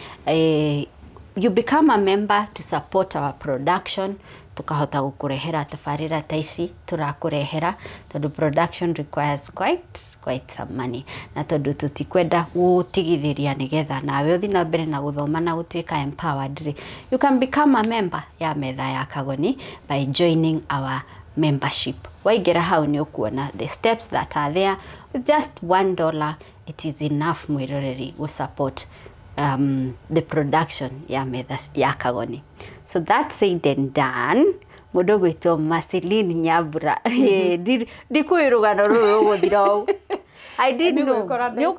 You become a member to support our production, tukahota gũkũrehera tabarĩra ta ici tũrakũrehera, tondũ production requires quite some money, na tondũ tũtikwenda gũtigithĩria nĩgetha nawe ũthiĩ na mbere na gũthoma na gũtuĩka empowered rĩ, you can become a member ya Metha ya Kagoni by joining our membership. Waingĩra hau nĩ ũkuona the steps that are there. With just $1, it is enough, mwĩroreri, gũ support the production ya Metha ya Kagoni. So that said and done, mũndũ ũgwĩtwo Marceline Nyambura, ndikũĩ rũgano rũrũ rũgũthira ũũ. I didn't know. Nĩ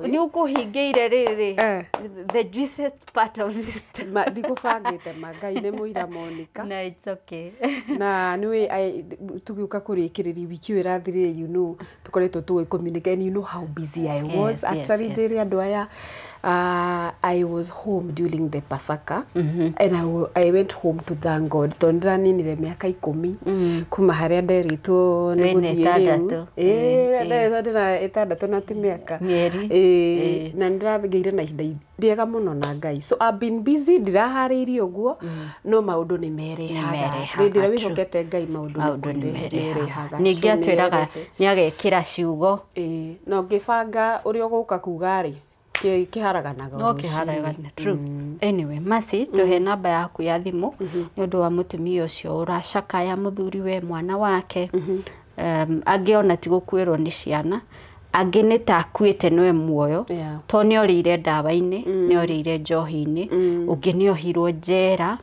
Nĩ ũkũhingĩire rĩrĩ the juiciest part of this. Ndikũbangĩte ma, Ngai nĩ mũira, Monica. No, it's okay. Na nĩũĩ tũgĩũka kũrĩkĩrĩria wiki ĩyo ĩrathirire, tũkoretwo tũgĩ communicate and you know how busy I was. Actually, ndĩrĩ andũ aya I was home during the Pasaka and I went home to thank God tondũ ndĩraninire mĩaka 10 kuma harĩa nderitwo nĩ Wĩna gũthiĩ rĩu. ĩtandatũ. Ĩĩ, nderitwo ndĩna 6 na ti mĩaka. Mĩeri. Ĩĩ, na nĩndĩragĩire na ihinda rĩega mũno na Ngai, so I've been busy, ndiraharĩirie ũguo, no maũndũ nĩ merehaga. Nĩmerehaga, Rĩndĩ ĩrĩa true. wĩhokete Ngai, maũndũ Maũndũ nĩ nĩ merehaga. merehaga. Ningĩ So atwĩraga nĩyendete. nĩ agekĩra ciugo. Ĩĩ, na ũngĩbanga ũrĩa ũgũka kuga rĩ, kĩharaganaga No o rũcinĩ. kĩharagana, true. Anyway, Mercy, tũhe namba yaku ya thimũ nĩ ũndũ wa mũtumia ũcio ũracakaya mũthuri we, mwana wake, angĩ ona ti gũkuĩrwo nĩ ciana, angĩ nĩ ta akuĩte nĩwe muoyo, to nĩ orĩire ndawa-inĩ, nĩ orĩire njohi-inĩ, ũngĩ nĩ ohirwo njera,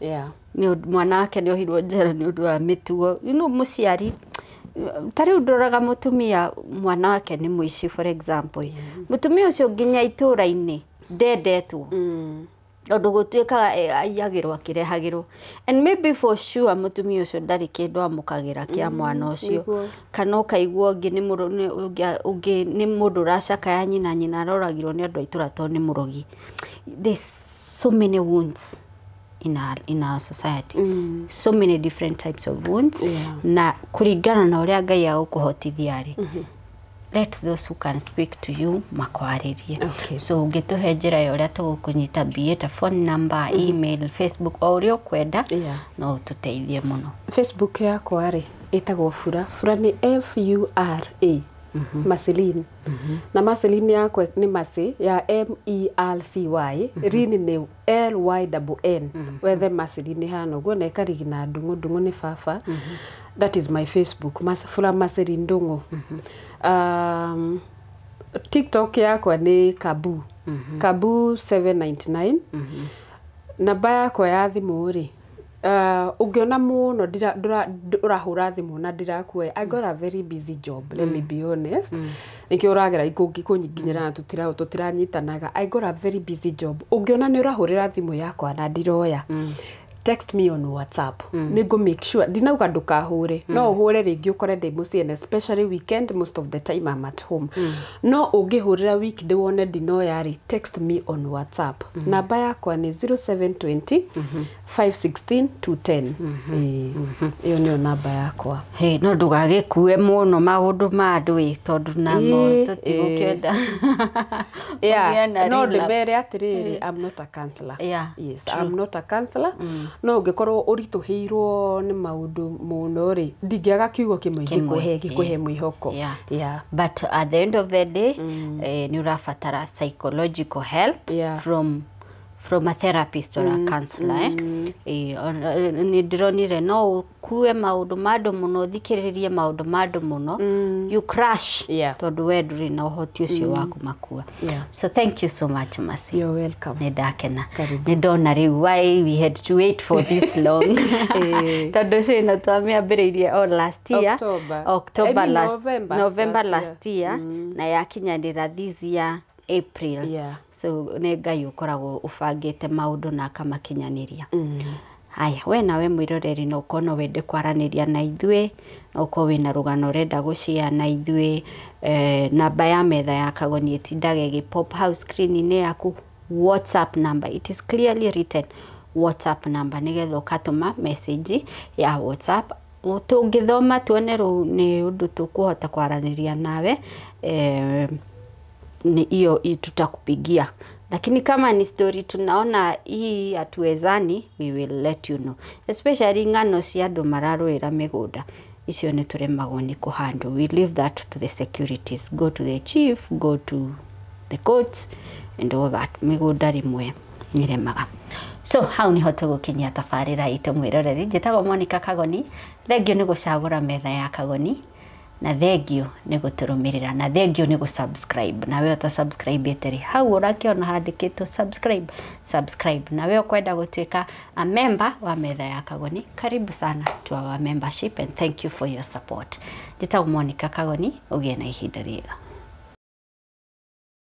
mwana wake nĩ ohirwo njera nĩ ũndũ wa mĩtugo. Mũciari ta rĩu ndoraga mũtumia mwana wake nĩ mũici, for example, mũtumia ũcio nginya itũũra-inĩ ndendetwo, tondũ gũtuĩkaga aiyagĩrwo akĩrehagĩrwo, and maybe for sure mũtumia ũcio ndarĩ kĩndũ amũkagĩra kĩa mwana ũcio. Kana ũkaigua ũngĩ nĩ ũngĩ nĩ mũndũ ũracakaya nyina, nyina aroragirwo nĩ andũ a itũũra tondũ nĩ mũrogi. There's so many wounds in our society, so many different types of wounds, na kũringana na ũrĩa Ngai agũkũhotithia rĩ, let those who can speak to you makwarĩrie. So ũngĩtũhe njĩra ya ũrĩa tũgũkũnyita, be it a phone number, email, Facebook, o ũrĩa ũkwenda, no ũtũteithie mũno. Facebook yakwa rĩ, ĩtagwo Fura. Fura nĩ Fura, Marceline, na Marceline yakwa nĩ Mercy ya Mercy, Lynn nĩ Lynn. Wethe Marceline hana ũguo na ĩkarigi na Ndung'u. Ndung'u nĩ baba. That is my Facebook, Fura Marceline Ndung'u. TikTok yakwa nĩ Kabu Kabu 799. Namba yakwa ya thimũ rĩ, ũngĩona mũno ũrahũra thimũ na ndirakuoya, I got a very busy job, let me be honest, nĩkĩo ũragera kũnyikinyĩra na tũtiranyitanaga. I got a very busy job. Ũngĩona nĩ ũrahũrĩra thimũ yakwa na ndiroya, text me on WhatsApp, nĩ ngũ make sure. Ndinauga ndũkahũre, no ũhũre rĩngĩ ũkore ndĩ mũciĩ, and especially weekend, most of the time I'm at home. No ũngĩhũrĩra weekday wone ndinoya rĩ, text me on WhatsApp. Namba yakwa nĩ 0720 516 210. Ĩĩ, ĩyo nĩyo namba yakwa. Hey, no ndũgagĩkue mũno maũndũ ma andũ ĩ, tondũ namo tũtigũkĩenda Yeah, ũgĩe na no relapse. ndĩmere atĩrĩrĩ, I'm not a counselor. Yes. True. I'm not a counselor, no ũngĩkorwo ũritũhĩirwo nĩ maũndũ mũno rĩ, ndingĩaga kiugo kĩmwe Kĩmwe, ingĩkũhe gĩkũhe mwĩhoko. But at the end of the day, nĩ ũrabatara psychological help from a therapist or a counselor, eh? Nĩ ndĩronire no ũkue maũndũ ma andũ mũno, ũthikĩrĩrie maũndũ ma andũ mũno, you crash, tondũ we ndũrĩ na ũhoti ũcio wa kũmakua. So thank you so much, Mercy. You're welcome. Nĩ ndakena. Karibu. Nĩ ndona rĩu why we had to wait for this long, tondũ ũcio ĩno twamĩambĩrĩirie o last year. October. October. I mean, Last November November last last year, na yakinyanĩra this year April. So nĩ Ngai ũkoragwo ũbangĩte maũndũ na akamakinyanĩria. Haya, we nawe mwĩroreri, no ũkorwo no wende kwaranĩria na ithuĩ, no ũkorwo wĩna rũgano ũrenda gũshare na ithuĩ, namba ya metha ya Kagoni ĩtindaga ĩgĩ pop hau screen-inĩ yaku. WhatsApp number, it is clearly written WhatsApp number, nĩgetha ũkatũma message ya WhatsApp, tũngĩthoma tuone rũu nĩ ũndũ tũkũhota kwaranĩria nawe, ni hiyo tutakupigia, lakini kama ni story tunaona hii hatuwezani, we will let you know, especially ng'ano cia andũ mararũĩra mĩgũnda, icio nĩ tũremagwo nĩ kũhandle. We leave that to the securities, go to the chief, go to the court and all that. Mĩgũnda rĩmwe nĩremaga. So hau niho tũgũkinyia tabarĩra itũ, mwĩroreri. Njĩtagwo Monica Kagoni. Thengio nĩ gũcagũra metha ya Kagoni, na thengio nĩ gũtũrũmĩrĩra, na thengio nĩ gũ-subscribe. Nawe ũta subscribe ĩte rĩ, hau ũrakĩona handĩkĩtwo subscribe, subscribe. Nawe ũkwenda gũtuĩka a member wa metha ya Kagoni, karibu sana to our membership, and thank you for your support. Njĩtagwo Monica Kagoni, ũgĩe na ihinda rĩega.